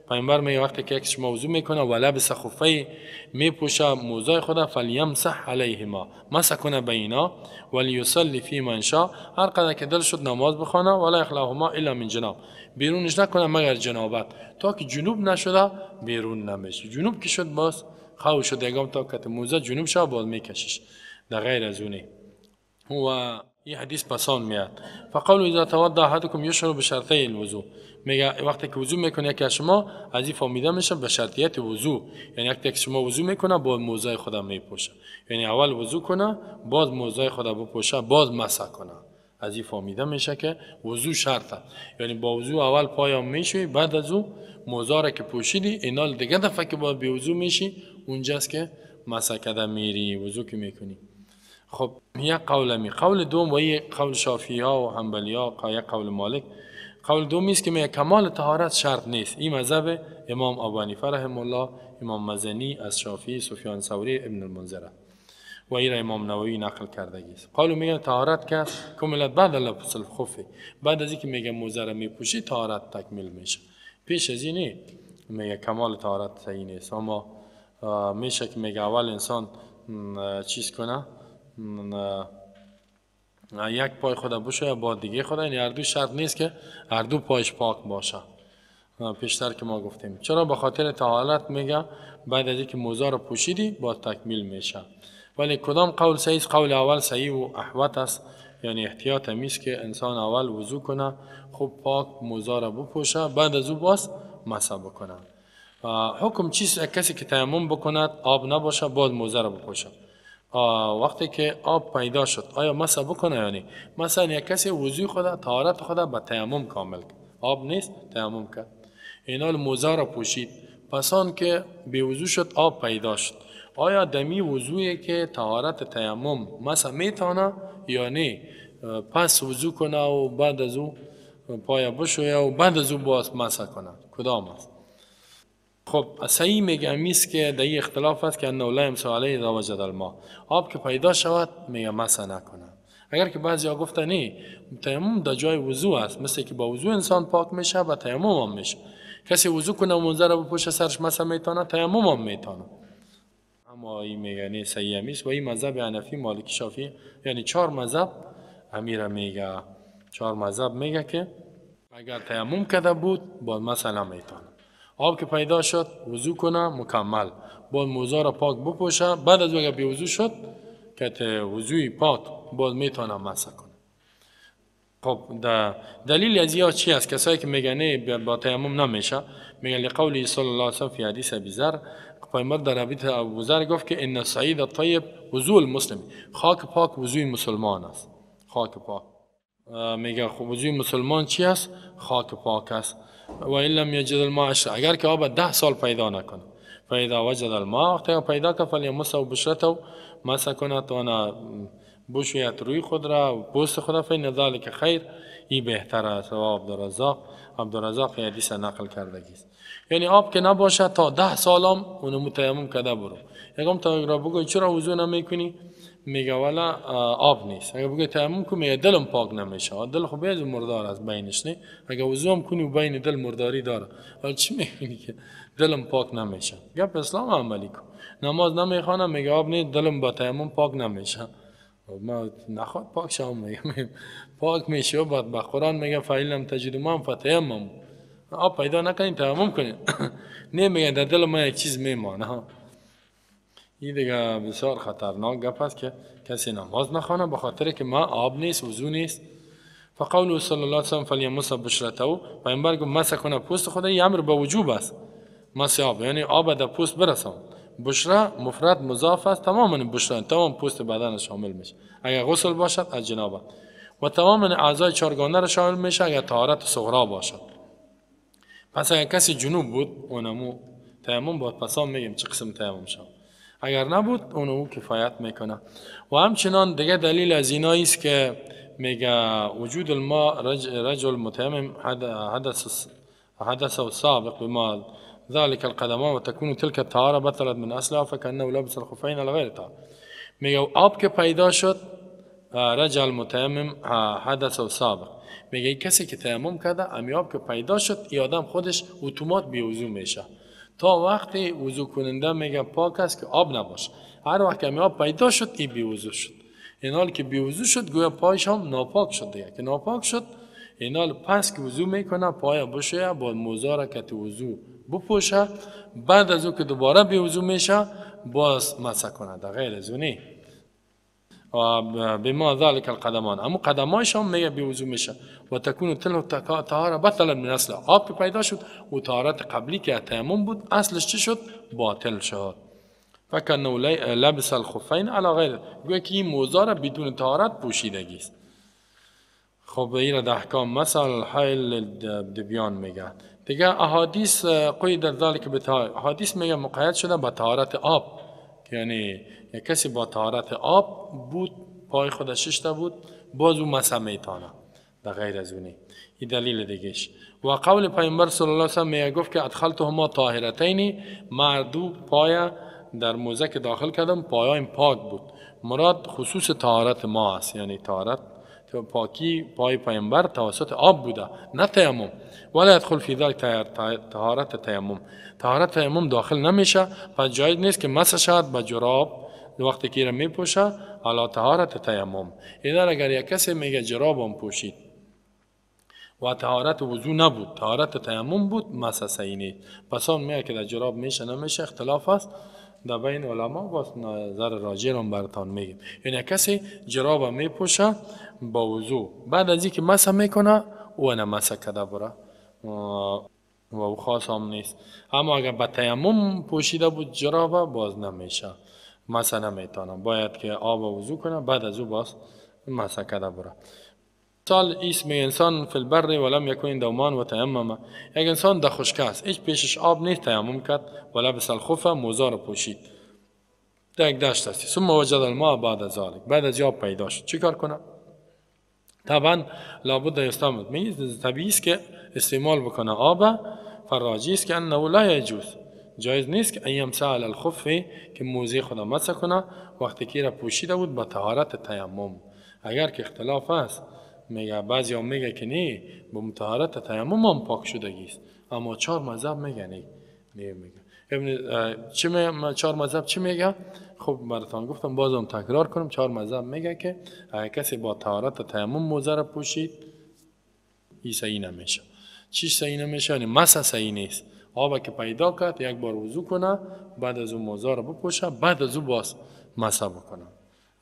A: پیامبر میگه وقتی که یک شما وضو میکنه و لبس خفه میپوشه موزه خود، فلیمسح علیهما، مسح کنه بینا، ولیصلی فیما شاء، هر قدر که دل شد نماز بخونه، ولا یخلعهما الا من جناب، بیرونش نکنه مگر جنابت، تا که جنوب نشده بیرون نمیشه. جنوب که شد باز خو شد یگام تا که موزه جنوب شه باز میکشش، در غیر از اونه. و این حدیث پسان میاد. فقالوا اذا توضأ احدكم یشعر بشرطی الوضوء، میگه وقتی که وضو میکنه یکی از شما از این فهمیده میشه به شرطیت وضو، یعنی وقتی که شما وضو میکنه باز موزه خودم میپوشه، یعنی اول وضو کنه باز موزه خودم بپوشه باز مسح کنه. از این فهمیده میشه که وضو شرطه، یعنی با وضو اول پایم میشوی بعد از او موزه را که پوشیدی اینال دیگه دفعه که باز بی وضو میشی اونجاست که مسح کرده میری وضو که میکنی. خب یک قول می، قول دوم و یک قول شافعی ها و حنبلی ها، یک قول مالک. قول دوم است که میگه کمال طهارت شرط نیست. این مذهب امام ابو حنیفه رحمه الله، امام مزنی از شافعی، سفیان ثوری، ابن المنذر و این امام نووی نقل کرده است. قالو میگه طهارت که کملت بعد لبس الخف، بعد از اینکه میگه موزه را میپوشی طهارت تکمیل میشه، پیش از این میگه کمال طهارت صحیح نیست. اما میشه که میگه اول انسان چیز کنه، یک پای خدا بشه یا با دیگه خدا، یعنی هر دو شرط نیست که هر دو پایش پاک باشه. پیشتر که ما گفتیم چرا؟ به خاطر طهارت میگه بعد از اینکه موزه رو پوشیدی با تکمیل میشه. ولی کدام قول صحیح است؟ قول اول صحیح و احوط است، یعنی احتیاط همیست که انسان اول وضو کنه، خوب پاک موزه رو بپوشه، بعد از او باز مسح بکنه. حکم چیست؟ کسی که تیمم بکند آب نباشه باز موزه رو بپوشه. وقتی که آب پیدا شد آیا مسح بکنه یا نه؟ مثلا یک کسی وضوی خود طهارت خود به تیمم کامل کرد، آب نیست تیمم کرد، اینال موزه را پوشید، پسان که بی وضو شد آب پیدا شد، آیا دمی وضویی که طهارت تیمم مسح میتونه یا نه؟ پس وضو کنه و بعد از او پای بشویه و بعد از او باز مسح کنه، کدام است؟ خب صحیح میگه امیست که در این اختلاف است که انه لا یمسح علیه اذا وجد الماء، آب که پیدا شود میگه مسح نکنه. اگر که بعضی ها گفته نه تیمم در جای وضو است، مثل که با وضو انسان پاک میشه و تیمم هم میشه، کسی وضو کنه و موزه را بپوشه سرش مسح میتونه، تیمم هم میتونه. اما این میگه نه صحیح امیست و این مذهب حنفی، مالکی، شافعی، یعنی چهار مذهب امیر میگه، چهار مذهب میگه که اگر تیمم کرده بود باز مسح نمیتونه. آب که پیدا شد وضو کنه مکمل، باز موزه را پاک بپوشه، بعد از اگر بی وضو شد که وضوی پاک باز میتونه مسح کنه. خب دلیل از یا چی است؟ کسایی که میگن نه با تیمم نمیشه، میگن لقوله صلی الله علیه و سلم فی حدیث ابی ذر، پیامبر در حدیث ابو ذر گفت که ان الصعید الطیب وضو المسلم، خاک پاک وضوی مسلمان است. خاک پاک میگه خب وضوی مسلمان چی است؟ خاک پاک است. و ان لم یجد الماء عشر، اگر که آب 10 سال پیدا نکنه، فاذا وجد الماء، وقتی پیدا کرد فلیمسه بشرته، مسح کنه تا بشوید روی خود را و پوست خود را، فإن ذلک خیر، این بهتر است. و عبدالرزاق حدیث نقل کرده است. یعنی آب که نباشه تا 10 سالم اونمو تیمم کرده برو. یکم تا را بگوی چرا وضو نمیکنی؟ میگه والا آب نیست. اگه بگه تیمم کن میگه دلم پاک نمیشه. دل خب از مردار است بینش نه، اگه وضو هم کنی و بین دل مرداری داره، حالا چی میگی که دلم پاک نمیشه؟ گپ اسلام عملی کن. نماز نمیخوانم میگه آب نیست، دلم با تیمم پاک نمیشه. ما نخواد پاک شم، میگه پاک میشه و بعد با قرآن میگه فإن لم تجدوا ماء فتیمموا، آب پیدا نکنین تیمم کنین. نه میگه در دل ما یک چیز میمانه. این دیگه بسیار خطرناک گپ است که کسی نماز نخوانه به خاطر که ما آب نیست وضو نیست. فقوله صلی الله علیه وسلم فلیمس بشرته، پیامبر گفت مسح کنه پوست خود، این امر به وجوب است. مسح آب یعنی آب در پوست برسان. بشره مفرد مضاف است، تمام بشره تمام پوست بدن شامل میشه اگر غسل باشد از جنابت، و تمام اعضای چارگانه را شامل میشه اگر طهارت صغرا باشد. پس اگر کسی جنوب بود اونمو تیمم باید، پس هم میگیم چه قسم تیمم شد. اگر نبود اونو کفایت میکنه. و همچنان دیگه دلیل از اینایی است که میگه وجود الماء رجل متيمم حدث السابق بما ذلك القدمان وتكون تلك الطهارة بطلت من اصلها فكأنه لبس الخفين على غير طهارة. میگه آب که پیدا شد رجل متیمم حدث السابق، میگه کسی که تیمم کرده امی آب که پیدا شد ای آدم خودش اتومات بی وضو میشه. تا وقتی وضو کننده میگه پاک است که آب نباشه، هر وقت که امی آب پیدا شد ای بی وضو شد. این حال که بی وضو شد گویا پایش هم ناپاک شد دیگه، که ناپاک شد این حال پس که وضو میکنه پای بشویه با موزه که وضو بپوشه، بعد از او که دوباره بی وضو میشه باز مسح کنه، در غیر از اونی بما ذلك القدمان، اما قدمایش هم میگه بی وضو میشه. و تکون تلك طهارة بطلا من اصل، آب که پیدا شد و طهارت قبلی که تیمم بود اصلش چی شد؟ باطل شد. فکنه لبس الخفین علی غیر، گویا که این موزه را بدون طهارت پوشیدگی است. خب این را در احکام مثل حیل دبیان میگه. دیگه احادیث قید ذلك به احادیث میگه مقید شده با طهارت آب، یعنی یک کسی با طهارت آب بود پای خودش ششته بود باز او مسح میتانه، در غیر از اونی. این دلیل دیگهش. و قول پیامبر صلی الله علیه و سلم میگه گفت که ادخلتهما طاهرتین، مردو پای در موزه که داخل کردم پایم پاک بود. مراد خصوص طهارت ما است، یعنی طهارت پاکی پای پیامبر توسط آب بوده نه تیمم. ولا يدخل فی ذلك طهارت تیمم، طهارت تیمم داخل نمیشه. پس جایز نیست که مسح شود با جراب وقتی که میپوشه علی طهارت تیمم. اینا اگر یک کسی میگه جرابم پوشید و طهارت وضو نبود طهارت تیمم بود مسح صحیح نیست. پس آن میگه که در جراب میشه نمیشه اختلاف است در بین علما، باز نظر راجع رو براتان میگیم. یعنی کسی جراب میپوشه با وضو بعد از اینکه مسح میکنه او نه مسح کرده بره و او خاص هم نیست. اما اگر با تیمم پوشیده بود جراب باز نمیشه، مسح نمیتونه، باید که آب وضو کنه بعد از او باز مسح کرده بره. سال اسم انسان فی البر ولم یکن دومان و تیمم، یک انسان در خشکه است هیچ پیشش آب نیست تیمم کرد و لبس الخف موزه را پوشید، در یک دشت است. ثم وجد الماء بعد ذلك، بعد از آب پیدا شد چیکار کنه؟ طبعا لابد یستعمل، طبیعی است که استعمال بکنه آب. فراجی است که انه لا یجوز، جایز نیست که یمسح علی الخف که موزه خود مسح کنه وقتی که را پوشیده بود با طهارت تیمم. اگر که اختلاف است میگه بعضی هم میگه که نه با طهارت تیمم هم پاک شدگی است، اما چهار مذهب میگه نه نه میگه. ابن چی چهار مذهب چی میگه؟ خب براتون گفتم بازم تکرار کنم، چهار مذهب میگه که اگر کسی با طهارت تیمم موزه را پوشید این صحیح نمیشه. چی صحیح نمیشه؟ یعنی مسح صحیح نیست. آب که پیدا کرد یک بار وضو کنه بعد از اون موزه را بپوشه بعد از او باز مسح بکنه،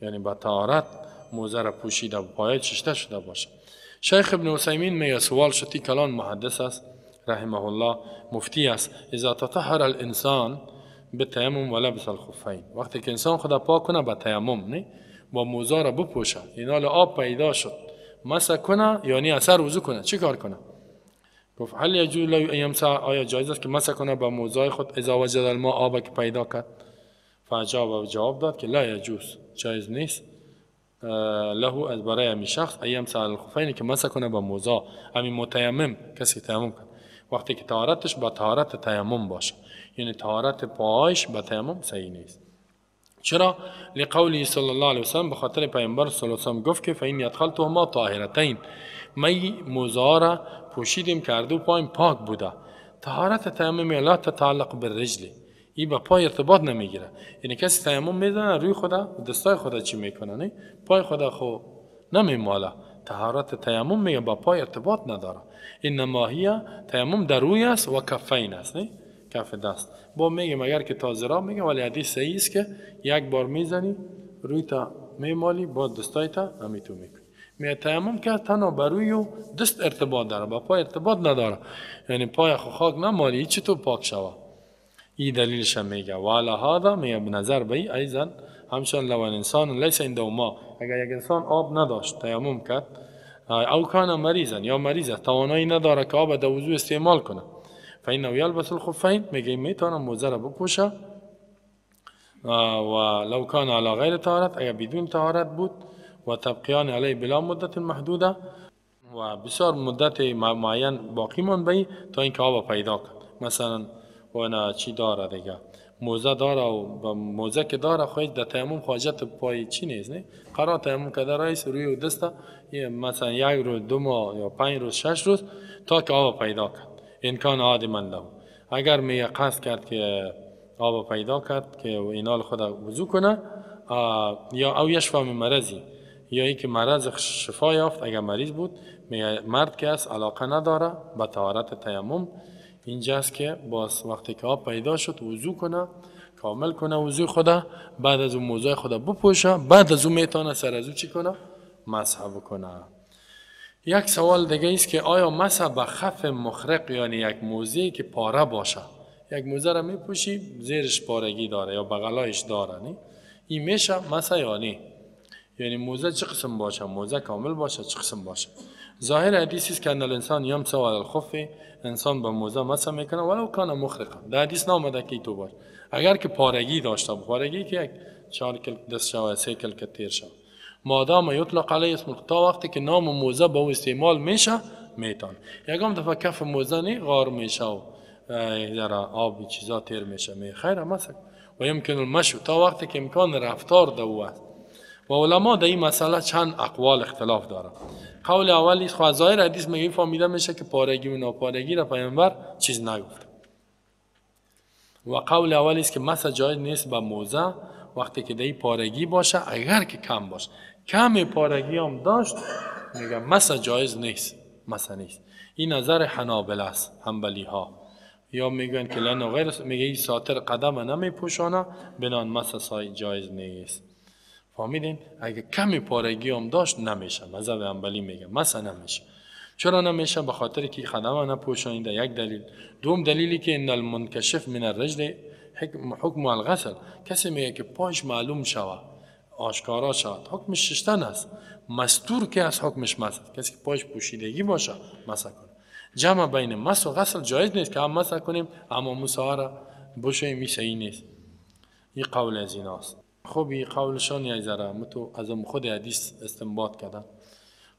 A: یعنی با طهارت موزه را پوشیده و پای چشته شده باشه. شیخ ابن عثیمین میگه سوال شد، کلان محدث است رحمه الله، مفتی است، اذا تطهر الانسان بالتیمم ولبس الخفین، وقتی که انسان خدا پاک کنه با تیمم نه با موزه را بپوشه، این حال آب پیدا شد مسح کنه یعنی اثر وضو کنه چی کار کنه؟ گفت هل یجوز له ان یمسح، آیا جایز است که مسح کنه با موزه خود اذا وجد الماء آب که پیدا کرد؟ فجاب جواب داد که لا یجوز، جایز نیست له از برای همی شخص ایمسح علی الخفین که مسح کنه با موزه، همین متیمم کسی تیمم کنه وقتی که طهارتش با طهارت تیمم باشه، یعنی طهارت پایش با تیمم صحیح نیست. چرا؟ لقوله صلی الله علیه وسلم، به خاطر پیامبر صلی الله علیه وسلم گفت که فإنی ادخلتهما طاهرتین، می موزه را پوشیدیم که هر دو پایم پاک بوده. طهارت تیمم لا تتعلق بالرجل، این با پای ارتباط نمیگیره، یعنی کسی تیمم میزنه روی خدا دستای خدا چی میکنه نه پای خدا خو نمیماله. طهارت تیمم میگه با پای ارتباط نداره، انما هي تیمم در روی است و کفین است نه کف دست. با میگه مگر که تازه را میگه، ولی حدیث صحیح است که یک بار میزنی روی تا میمالی با دستای تا همیتو میکنی. میگه تیمم که تنها بر روی و دست ارتباط داره با پای ارتباط نداره، یعنی پای خو خاک نمالی چطور پاک شوه. این دلیلش میگه و علی هذا میگه به نظر به ای ایضا همچنان لو انسان لیس عنده ماء، اگر یک انسان آب نداشت تیمم کرد، او کان مریضا یا مریض توانایی نداره که آب در وضو استعمال کنه، فإنه يلبس الخفين، میگه میتونه موزه را بپوشه و لو كان على غیر طهارت، اگر بدون طهارت بود، و تبقیان علیه بلا مدت محدوده، و بسیار مدت معین باقی ماند به تا اینکه آب پیدا کرد. مثلا و چی داره دیگه، موزه داره و موزه که داره خواهید در تیمم حاجت پای چی نیست، نه قرار تیمم که رئیس روی و دسته مثلا یک روز، 2 ماه یا 5 روز، 6 روز تا که آب پیدا کرد. امکان عادی له، اگر می قصد کرد که آب پیدا کرد که اینال خود وضو کنه، یا او یشفا من مرضی، یا اینکه مرض شفا یافت، اگر مریض بود، مرد که است علاقه نداره به طهارت تیمم، اینجاست که باز وقتی که آب پیدا شد وضو کنه، کامل کنه وضوی خدا، بعد از اون موضوع خدا بپوشه، بعد از اون میتونه سر از او چی کنه؟ مسح بکنه. یک سوال دیگه است که آیا مسح به خف مخرق، یعنی یک موزه که پاره باشه، یک موزه را میپوشی زیرش پارگی داره یا بغلایش داره، نه این میشه مسح یا نه؟ یعنی موزه چه قسم باشه؟ موزه کامل باشه چه قسم باشه؟ ظاهر حدیث است که ان الانسان یمسح علی الخف، انسان با موزه مسح میکنه ولو کان مخرقا. در حدیث نامده که تو باشه، اگر که پارگی داشته، پارگی که یک 4 کلک دست شوه، 3 کلک تیر شوه، مادام یطلق علیه اسم، تا وقتی که نام موزه به او استعمال میشه میتون. یکم دفعه کف موزه نی غار میشه و ذره آب چیزا تیر میشه، می خیر مسح و یمکن المشي، تا وقتی که امکان رفتار دو است. و علما در این مسئله چند اقوال اختلاف داره. قول اولی خو ظاهر حدیث میگه فهمیده میشه که پارگی و ناپارگی را پیامبر چیز نگفت. و قول اولی است که مسح جایز نیست به موزه وقتی که در پارگی باشه، اگر که کم باشه، کم پارگی هم داشت میگه مسح جایز نیست، مسح نیست. این نظر حنابله است، حنبلی ها. یا میگن که لانه غیر، میگه این ساتر قدم نمیپوشانه، بنان مسح جایز نیست. فهمیدین؟ اگه کمی پارگی هم داشت نمیشه. مذهب حنبلی میگه مسح نمیشه. چرا نمیشه؟ به خاطر که قدم نپوشانیده، یک دلیل. دوم دلیلی که ان المنکشف من الرجل حکم الغسل، کسی میگه که پاش معلوم شوه، آشکارا شود، حکمش ششتن است. مستور که از حکمش مسح، کسی که پاش پوشیدگی باشه مسح کنه. جمع بین مسح و غسل جایز نیست که هم مسح کنیم اما مسح را بشوییم، این نیست. این قول از ایناست. خب این قولشان یک ذره متو از خود حدیث استنباط کردن.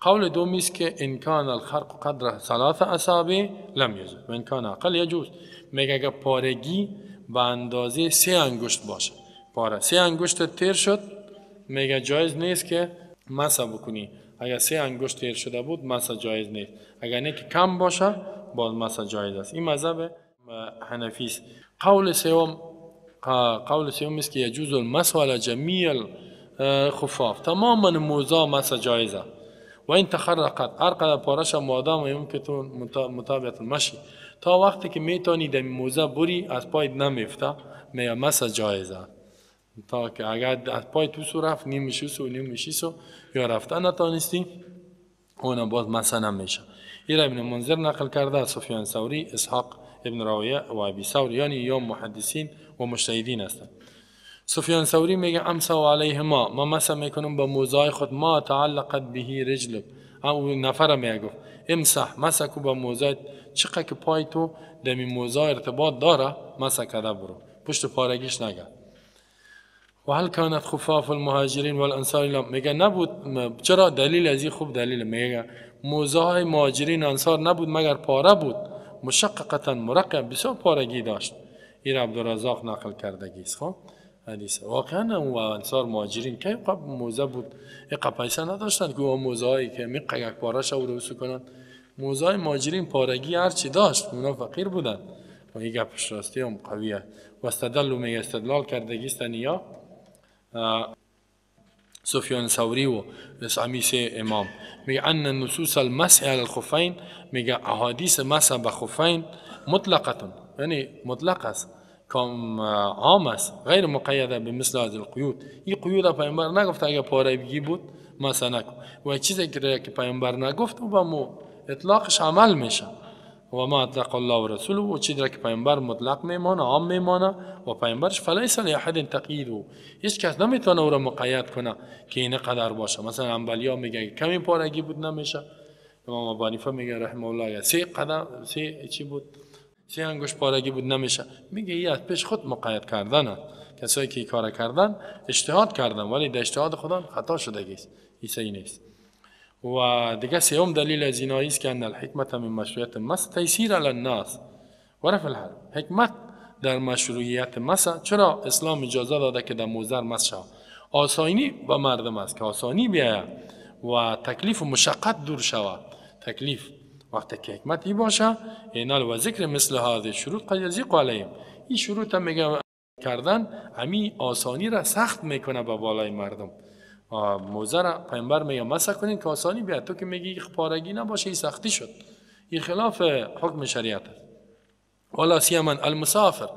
A: قول دومی است که ان کان الخرق قدر 3 اصابع لم یجوز و ان کان اقل یجوز. میگه اگه پارگی به اندازه 3 انگشت باشه، پاره 3 انگشت تیر شد، میگه جایز نیست که مسح بکنی. اگر 3 انگشت تیر شده بود مسح جایز نیست، اگر نه که کم باشه باز مسح جایز است. این مذهب حنفی است. قول سوم است که یجوز المسح علی جمیع الخفاف، تماما موزه مسح جایزه. و این تخرقت، هر قدر پارش مادام یمکن متابعت المشی، تا وقتی که میتونی در موزه بری از پای نمیفته، میگه مسح جایزه. تا که اگر از پای تو سو رفت نیمشی سو نیمشی سو یا رفتن نتانستی، اون باز مسح نمیشه. این را ابن منذر نقل کرده از سفیان ثوری، اسحاق ابن راویه و ابی ثور، یعنی یا محدثین و مجتهدین هستند. سفیان ثوری میگه امسح علیهما، ما مسح میکنم با موزه خود، ما تعلقت به رجلک. او نفر میگه گفت امسح، مسح کو با موزه، چقدر که پای تو دمی موزه ارتباط داره مسح کرده برو، پشت پارگیش نگه. و هل کانت خفاف المهاجرین والانصار، میگه نبود. چرا؟ دلیل از این خوب دلیل، میگه موزه های مهاجرین انصار نبود مگر پاره بود، مشققتا مرقع، بسیار پارگی داشت. این عبدالرزاق نقل کردگی است. خب حدیث واقعا او انصار مهاجرین که قبل موزه بود، اینقدر پیسه نداشتن که اون موزه هایی که میقه یک پاره شو رو کنن. موزه های مهاجرین پارگی هرچی داشت، اونا فقیر بودن و این گپش راستی هم قویه. و استدلوا، میگه استدلال کردگی است نیا سفیان ثوری و امی سه امام، میگه ان النصوص المسح علی الخفین، میگه احادیث مسح به خفین مطلقه، یعنی مطلق است، عام است، غیر مقیده به مثل هذه القیود. این قیود پیامبر نگفت اگه پارگی بود مسح نکن، و چیزی که پیامبر نگفت او با مو اطلاقش عمل میشه. و ما اطلق الله و رسوله، و چیزی که پیامبر مطلق میمانه، عام میمانه، و پیامبرش فلیس لاحد تقییده، هیچ کس نمیتونه او را مقید کنه که این قدر باشه. مثلا حنبلیا میگه کمی پارگی بود نمیشه، امام ابو حنیفه میگه رحمه الله اگه 3 قدم 3 چی بود سه انگشت پارگی بود نمیشه. میگه این از پیش خود مقید کردن، کسایی که کار کردن اجتهاد کردن ولی در اجتهاد خودان خطا شدگی است، این صحیح نیست. و دیگه سوم دلیل از اینایی است که ان الحکمت من مشروعیت المسح تیسیر علی الناس و رفع الحرج. حکمت در مشروعیت مسح، چرا اسلام اجازه داده که در موزر مسح شود؟ آسانی به مردم است که آسانی بیاید و تکلیف و مشقت دور شود. تکلیف وقتی که حکمتی باشه اینال و ذکر مثل هذه شروط قد یضیق علیهم، این شروط هم میگه کردن همی آسانی را سخت میکنه به بالای مردم. موزه را پیامبر میگه مسح کنین که آسانی بیاد، تو که میگی پارگی نباشه این سختی شد، این خلاف حکم شریعت است. ولا سیما المسافر،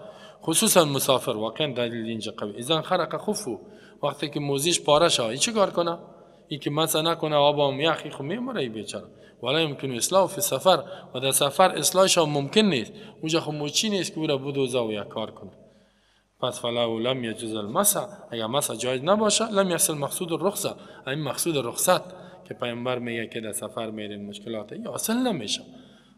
A: خصوصا مسافر واقعا دلیل اینجا قوی. اذا خرق خفو، وقتی که موزیش پاره شد این چه کار کنه؟ این که مسح نکنه آبام یخی خو میمره ای بیچاره. ولا يمكن اصلاح فی سفر، و در سفر اصلاحش هم ممکن نیست، اونجا خو موچی نیست که او را بدوزه و یک کار کنه. پس فلو لم یجوز المسح، اگر مسح جایز نباشه لم یحصل مقصود الرخصه، این مقصود رخصت که پیامبر میگه که در سفر میریم مشکلات یا اصلا نمیشه.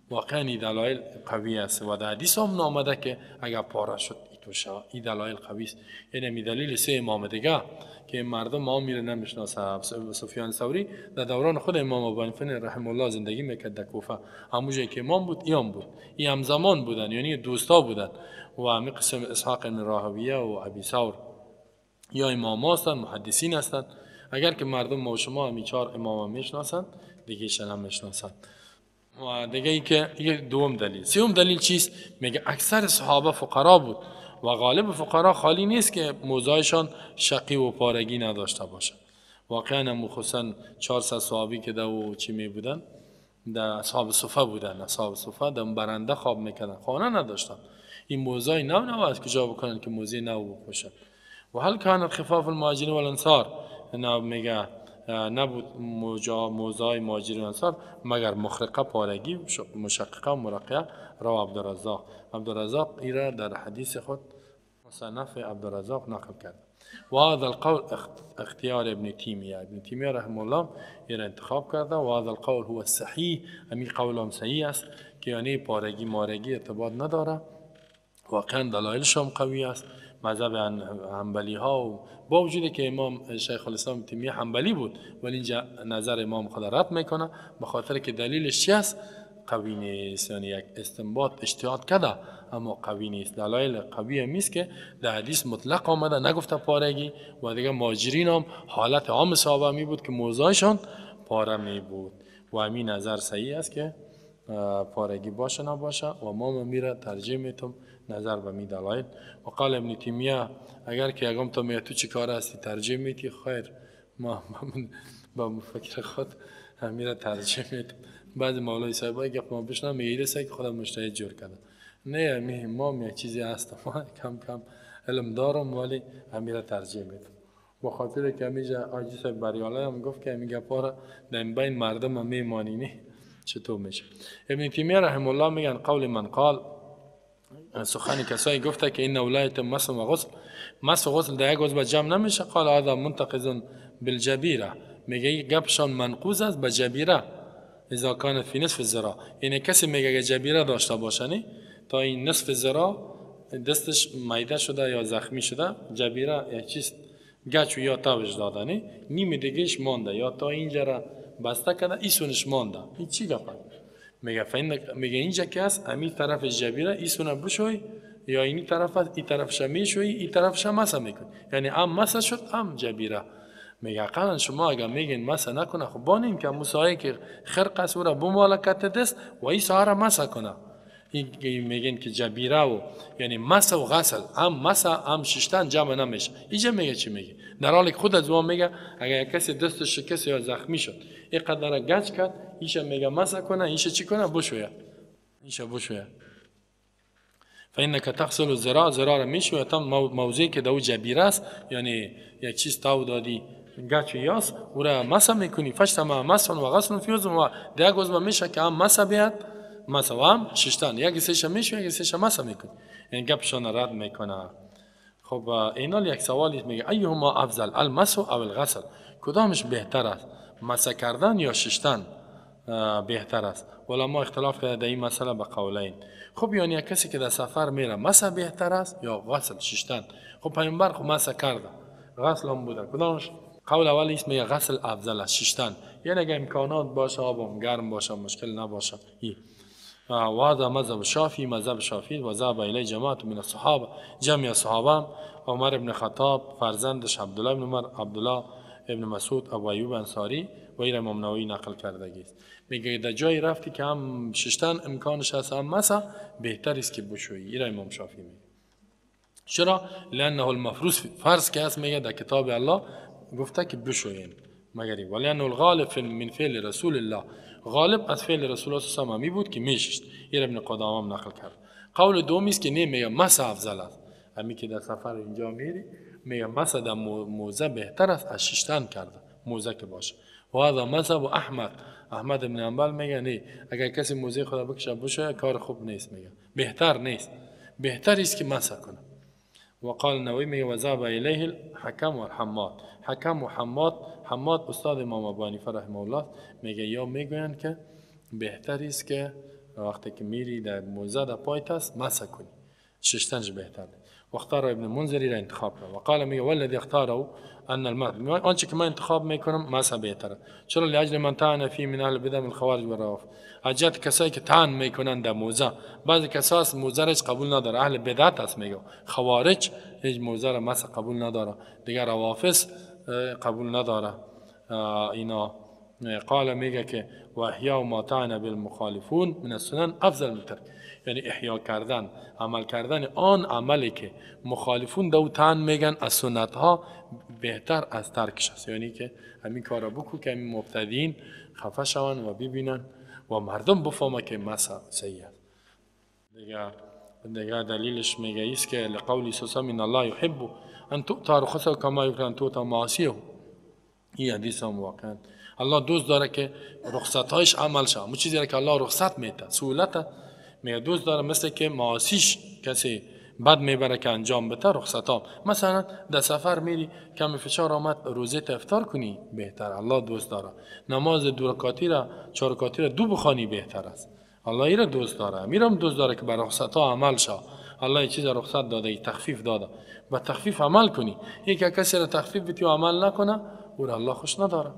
A: واقعا این دلایل قوی است و در حدیث هم نامده که اگر پاره شد ایتو شود، این دلایل قوی است. یعنی دلیل سه امام دیگه که مردم ما میره نمیشناسه. سفیان ثوری در دوران خود امام ابو حنیفه رحمه الله زندگی میکرد در کوفه، همونجایی که امام بود ایام بود، ای هم زمان بودن، یعنی دوستا بودن. و همی قسم اسحاق بن راهویه و ابی ثور یا امام هستند، محدثین هستند. اگر که مردم ما و شما همی چهار امام میشناسند دیگه هم میشناسند. و دیگه ای که دوم دلیل. سوم دلیل چیست؟ میگه اکثر صحابه فقرا بود و غالب فقرا خالی نیست که موضعشان شقی و پارگی نداشته باشه. واقعا هم خصوصا 400 صحابی که دو چی می بودن، در اصحاب صفه بودن، اصحاب صفه در برنده خواب میکردن، خانه نداشتن. این موضع نو نو از کجا بکنن که موضع نو بپوشن؟ و هل کانت خفاف المهاجرین والانصار، نه میگه نبود موضع مهاجرین انصار مگر مخرقه پارگی مشققه و مرقعه. رو عبدالرزاق، عبدالرزاق ایرا در حدیث خود مصنف عبدالرزاق نقل کرد. و هذا القول اختیار ابن تیمیه، ابن تیمیه رحمه الله ایرا انتخاب کرده. و هذا القول هو الصحیح، امی قول هم صحیح است که یعنی پارگی مارگی ارتباط نداره. واقعا دلایلش هم قوی است. مذهب حنبلی ها و با وجود که امام شیخ الاسلام تیمیه حنبلی بود ولی اینجا نظر امام خود رد میکنه به خاطر که دلیلش چی است؟ قوی نیست، یعنی یک استنباط اجتهاد کرده اما قوی نیست. دلایل قوی نیست که در حدیث مطلق آمده نگفته پارگی. و دیگه مهاجرین هم حالت عام صحابه می بود که موضعشان پاره می بود و همین نظر صحیح است که پارگی باشه نباشه و ما میره ترجیح میتم نظر به می دلایل. و قال ابن تیمیه اگر که یگم تا میگه تو چی کار هستی ترجیح میتی، خیر ما با فکر خود میره ترجیح میتم. بعض مولای صاحبای گپ ما بشنم میگه که خودم مجتهد جور کردم، نه می ما یک چیزی هست، ما کم کم علم دارم ولی میره ترجیح میتم. به خاطر که همیشه حاجی صاحب بریاله هم گفت که می گپا را در بین مردم میمانی نه چطور میشه. ابن تیمیه رحمه الله میگن قول من قال، سخن کسایی گفته که این ولایت مسح و غسل، مسح و غسل در یک عضو جمع نمیشه. قال هذا منتقض بالجبیره، میگه گپشان منقوض است به جبیره اذا کان فی نصف الذراع، یعنی کسی میگه اگه جبیره داشته باشه نه تا این نصف ذراع دستش میده شده یا زخمی شده، جبیره یک چیز گچ یا تاوش داده نه نیم دیگهش مانده یا تا اینجا را بسته کرده ایسونش مانده، این چی گپه؟ میگه میگه اینجا که هست همین طرف جبیره ایسونه بشوی یا اینی طرف هست این طرفش میشوی این طرفش مسح میکنی، یعنی هم مسح شد هم جبیره. میگه اقلا شما اگر میگین مسح نکنه خب بانیم که موسایی که خرق است او را بمالکت دست و این ساعه را مسح کنه. این میگن که جبیره و یعنی مسح و غسل هم مسح هم ششتن جمع نمیشه. اینجا میگه چی میگه؟ در حالی که خود از ما میگه اگر کسی دستش شکست یا زخمی شد اینقدر گچ کرد ایشا میگه مسح کنه، ایشا چی کنه؟ بشویه، ایشا بشویه. فإنك تغسل الذراع، ذراع را میشویه تا موضعی که دو جبیره است، یعنی یک چیز تاو دادی گچ یاس او را مسح میکنی. فاجتمع مسح و غسل فی عضو، و در یک عضو میشه که هم مسح بیاد مسح و هم ششتن، یک سیش میشویه یک سیش مسح میکنی، این گپشان رد میکنه. خب اینال یک سوالی میگه ایهما افضل المسح او الغسل، کدامش بهتر است مسح کردن یا ششتن؟ بهتر است. ولی ما اختلاف کرده در این مسئله به قولین. خب یعنی کسی که در سفر میره مسح بهتر است یا غسل ششتن؟ خب پیامبر خب مسح کرده، غسل هم بوده. کدامش؟ قول اول است میگه غسل افضل است، ششتن. یعنی اگه امکانات باشه، آبم گرم باشه، مشکل نباشه. ای وهذا مذهب شافعی، مذهب شافعی و ذهب الی جماعت من الصحابه، جمع صحابه، عمر ابن خطاب، فرزندش عبدالله ابن عمر، عبدالله ابن مسعود، ابو ایوب انصاری و این امام نووی نقل کردگی است. میگه در جایی رفتی که هم ششتن امکانش هست هم مسح، بهتر است که بشویی. این امام شافعی میگه. چرا؟ لانه المفروض، فرض که هست میگه در کتاب الله گفته که بشویین، مگر ولانه الغالب من فعل رسول الله، غالب از فعل رسول الله صلی الله علیه و بود که میششت. این ابن قدامه هم نقل کرد. قول دومی است که نه، میگه مسح افضل است. همی که در سفر اینجا میری میگه مسح در موزه بهتر است از ششتن کرده، موزه که باشه. و هذا مذهب احمد، احمد بن حنبل میگه نه، اگر کسی موزه خدا بکشه بشه کار خوب نیست، میگه بهتر نیست، بهتر است که مسح کنه. و قال نووی میگه و ذهب الیه الحکم و الحماد، حکم و حماد، حماد استاد امام ابو حنیفه رحمه الله، میگه یا میگویند که بهتر است که وقتی که میری در موزه در پایت است مسح کنی، ششتنش بهتر. واختار ابن منذری را انتخاب کرد. و قال میگه والذی اختاره ان المذهب، آنچه که من انتخاب میکنم مسح بهتره. چرا؟ لاجل من طعن فی من اهل بدع من الخوارج و الروافض، از کسایی که طعن میکنن در موزه. بعضی کسا هست موزه را قبول نداره، اهل بدعت هست، میگه خوارج هیچ موزه را مسح قبول نداره، دیگر روافض قبول نداره اینا. قال میگه که و احیا ما طعن بالمخالفون من السنن افضل من ترک، یعنی احیا کردن، عمل کردن آن عملی که مخالفون دو طعن میگن از سنت ها بهتر از ترکش است. یعنی که همین کارا بکو که همین مبتدین خفه شون و ببینن و مردم بفهمه که مسح صحیح است. دیگه دلیلش میگه است که لقول صلی ان الله یحب ان تؤتی رخصه کما یکره ان تؤتی معاصیه. این حدیث هم واقعا الله دوست داره که رخصتهایش عمل شه، همون چیزی که الله رخصت میده سهولت میگه دوست داره، مثل که معاصیش کسی بد میبره که انجام بده رخصت ها. مثلا در سفر میری کمی فشار آمد روزه افطار کنی بهتر، الله دوست داره. نماز دو رکعتی را چهار رکعتی را دو بخوانی بهتر است، الله ایرا دوست داره. میرم دوست داره که بر رخصت ها عمل شه. الله یه چیز رخصت داده، تخفیف داده، با تخفیف عمل کنی. یک کسی را تخفیف بدی و عمل نکنه او را الله خوش نداره.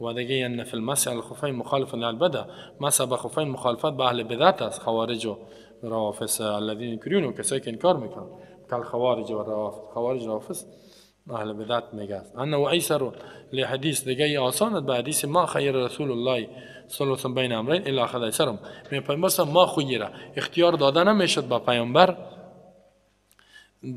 A: و دیگه ان فی المسح علی الخفین مخالف للبدع، مسح به خفین مخالفت به اهل بدعت است، خوارج و روافض الذین ینکرون، کسایی که انکار میکنن کل خوارج و روافض، خوارج روافض اهل بدعت میگه. انه ایسر لحدیث، دیگه آسان به حدیث ما خیر رسول الله صلی الله علیه و سلم بین امرین الا اخذ ایسرهم. می پیامبر ما خیره، اختیار داده نمیشد با پیامبر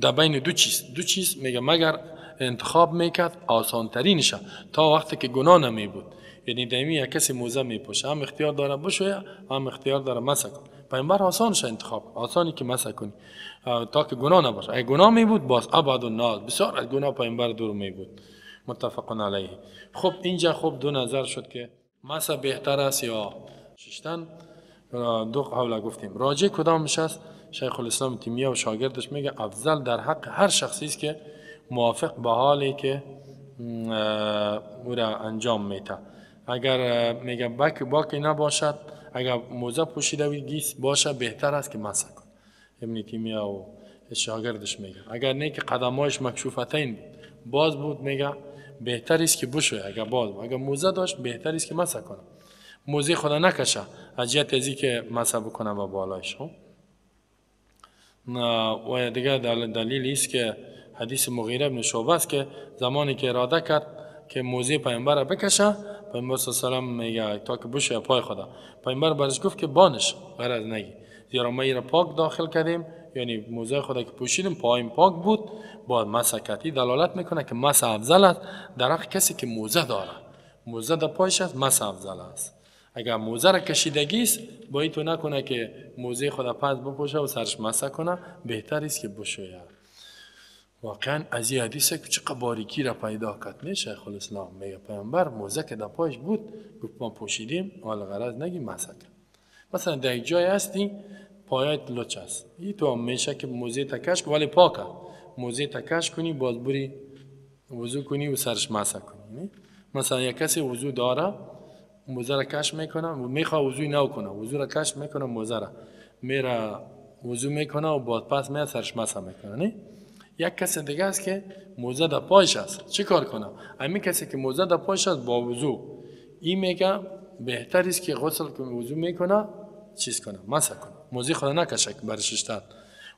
A: در بین دو چیز، دو چیز میگه مگر انتخاب میکرد آسان ترینشه تا وقتی که گناه نمی بود. یعنی دمی یک کسی موزه میپوشه، هم اختیار داره بشویه هم اختیار داره مسح کنه. پیامبر آسانش انتخاب، آسانی که مسح کنی تا که گناه نباشه. اگه گناه می بود باز ابعد الناس، بسیار از گناه پیامبر دور می بود. متفق علیه. خب اینجا خب دو نظر شد که مسح بهتر است یا ششتن. دو قول گفتیم. راجع کدامش است؟ شیخ الاسلام تیمیه و شاگردش میگه افضل در حق هر شخصی است که موافق به حالی که او را انجام میده. اگر میگه باکی نباشد، اگر موزه پوشیده و گیس باشه بهتر است که مسح کنه. ابن تیمیه و شاگردش میگه اگر نه که قدمایش مکشوفتین بود باز بود، میگه بهتر است که بشوی. اگر باز بود، اگر موزه داشت بهتر است که مسح کنه، موزه خدا نکشه از جهت ازی که مسح بکنه با بالایش. و دیگه دلیل است که حدیث مغیره بن شعبه است که زمانی که اراده کرد که موزه پیامبر را بکشه، پیامبر صلی الله علیه و سلم میگه تا که بشه پای خدا، پیامبر برش گفت که بانش غرض نگی، زیرا ما را پاک داخل کردیم، یعنی موزه خدا که پوشیدیم پایم پاک بود، با مسح کردی. دلالت میکنه که مسح افضل است در حق کسی که موزه داره، موزه در پایش است، مسح افضل است. اگر موزه را کشیدگی است باید تو نکنه که موزه خدا پس بپوشه و سرش مسح کنه، بهتر است که بشوید. واقعا از این حدیث که چقدر باریکی را پیدا کرد نه شیخ الاسلام. میگه پیامبر موزه که در پایش بود گفت ما پوشیدیم، حال غرض نگی مسح کرد. مثلا در یک جای هستی پایت لچ است، این تو هم میشه که موزه تکش ولی پاکه، موزه تکش کنی باز بری وضو کنی و سرش مسح کنی. مثلا یک کسی وضو داره موزه را کش میکنه و میخواد وضوی نو کنه، وضو را کش میکنه، موزه را میره وضو میکنه و بعد پس میاد سرش مسح میکنه. نه یک کس دیگه است که موزه در پایش است، چی کار کنه؟ همین کسی که موزه در پایش است با وضو، این میگه بهتر است که غسل که وضو میکنه چیز کنه، مسح کنه، موزه خود نکشه برای ششتن.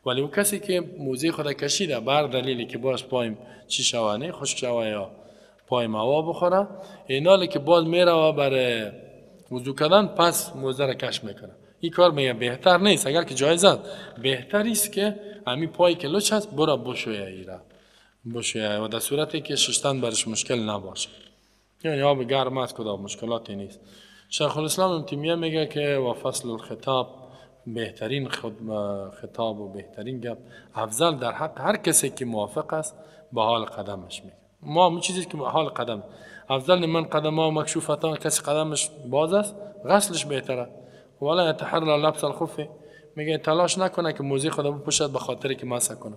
A: ولی او کسی که موزه خود کشیده بر دلیلی که باش پایم چی شوه، نه خشک شوه یا پایم هوا بخوره، اینالی که باز میره برای وضو کردن پس موزه را کش میکنه. این کار میگه بهتر نیست، اگر که جایز است بهتر است که همین پایی که لچ هست برو بشویه، ایره بشویه و در صورتی که ششتن برش مشکل نباشه، یعنی آب گرم است کدام مشکلاتی نیست. شیخ الاسلام ابن تیمیه میگه که و فصل الخطاب، بهترین خطاب و بهترین گپ افضل در حق هر کسی که موافق است به حال قدمش. میگه ما همون چیزی که حال قدم افضل من قدم ها مکشوفتان، کسی قدمش باز است غسلش بهتره. ولا يتحرى لبس الخف، میگه تلاش نکنه که موزه خود بپوشد به خاطر که مسح کنه.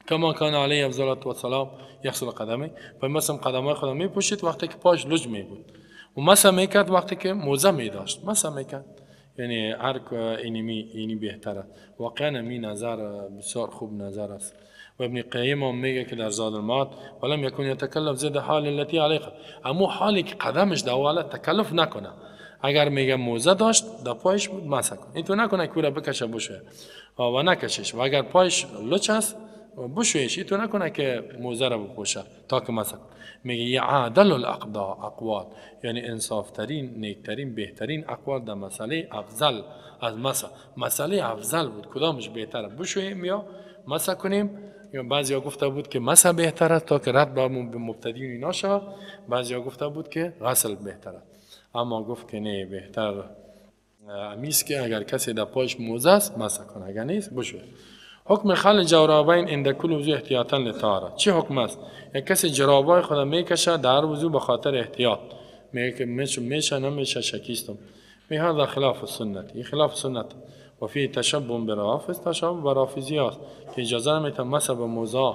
A: کما کان علیه افضل و سلام یغسل قدمه، پیامبر قدمای خود میپوشید وقتی که پاش لج می بود و مسح میکرد وقتی که موزه می داشت مسح میکرد. یعنی هر اینی بهتره. واقعا می نظر بسیار خوب نظر است. و ابن قیم هم میگه که در زاد المعاد ولم یکن یتکلف زید حال التي علیه، اما حالی که قدمش در تکلف نکنه. اگر میگه موزه داشت در پایش بود مسح کن، این تو نکنه که را بکشه بشویه و نکشش، و اگر پایش لچ است بشویش، این تو نکنه که موزه را بپوشه تا که مسح کن. میگه یه عدل الاقوال، یعنی انصاف ترین، نیک ترین، بهترین اقوال در مسئله افضل از مسح. مسئله افضل بود کدامش بهتره، بشوییم یا مسح کنیم؟ یا بعضیا گفته بود که مسح بهتره تا که رد به مبتدیین اینا شود، بعضیا گفته بود که غسل بهتره، اما گفت که نه، بهتر امیست که اگر کسی در پایش موزه است مسح کنه، اگر نیست بشوید. حکم خل جرابین عند کل وضوء احتیاطا للطهاره، چه حکم است؟ یک کسی جرابای خود میکشه در وضو به خاطر احتیاط، میگه که میشه نمیشه شکیستم، میگه هذا خلاف السنت، این خلاف سنت و فی تشبه برافض، تشبه برافضی است که اجازه نمیده مسح به موزه.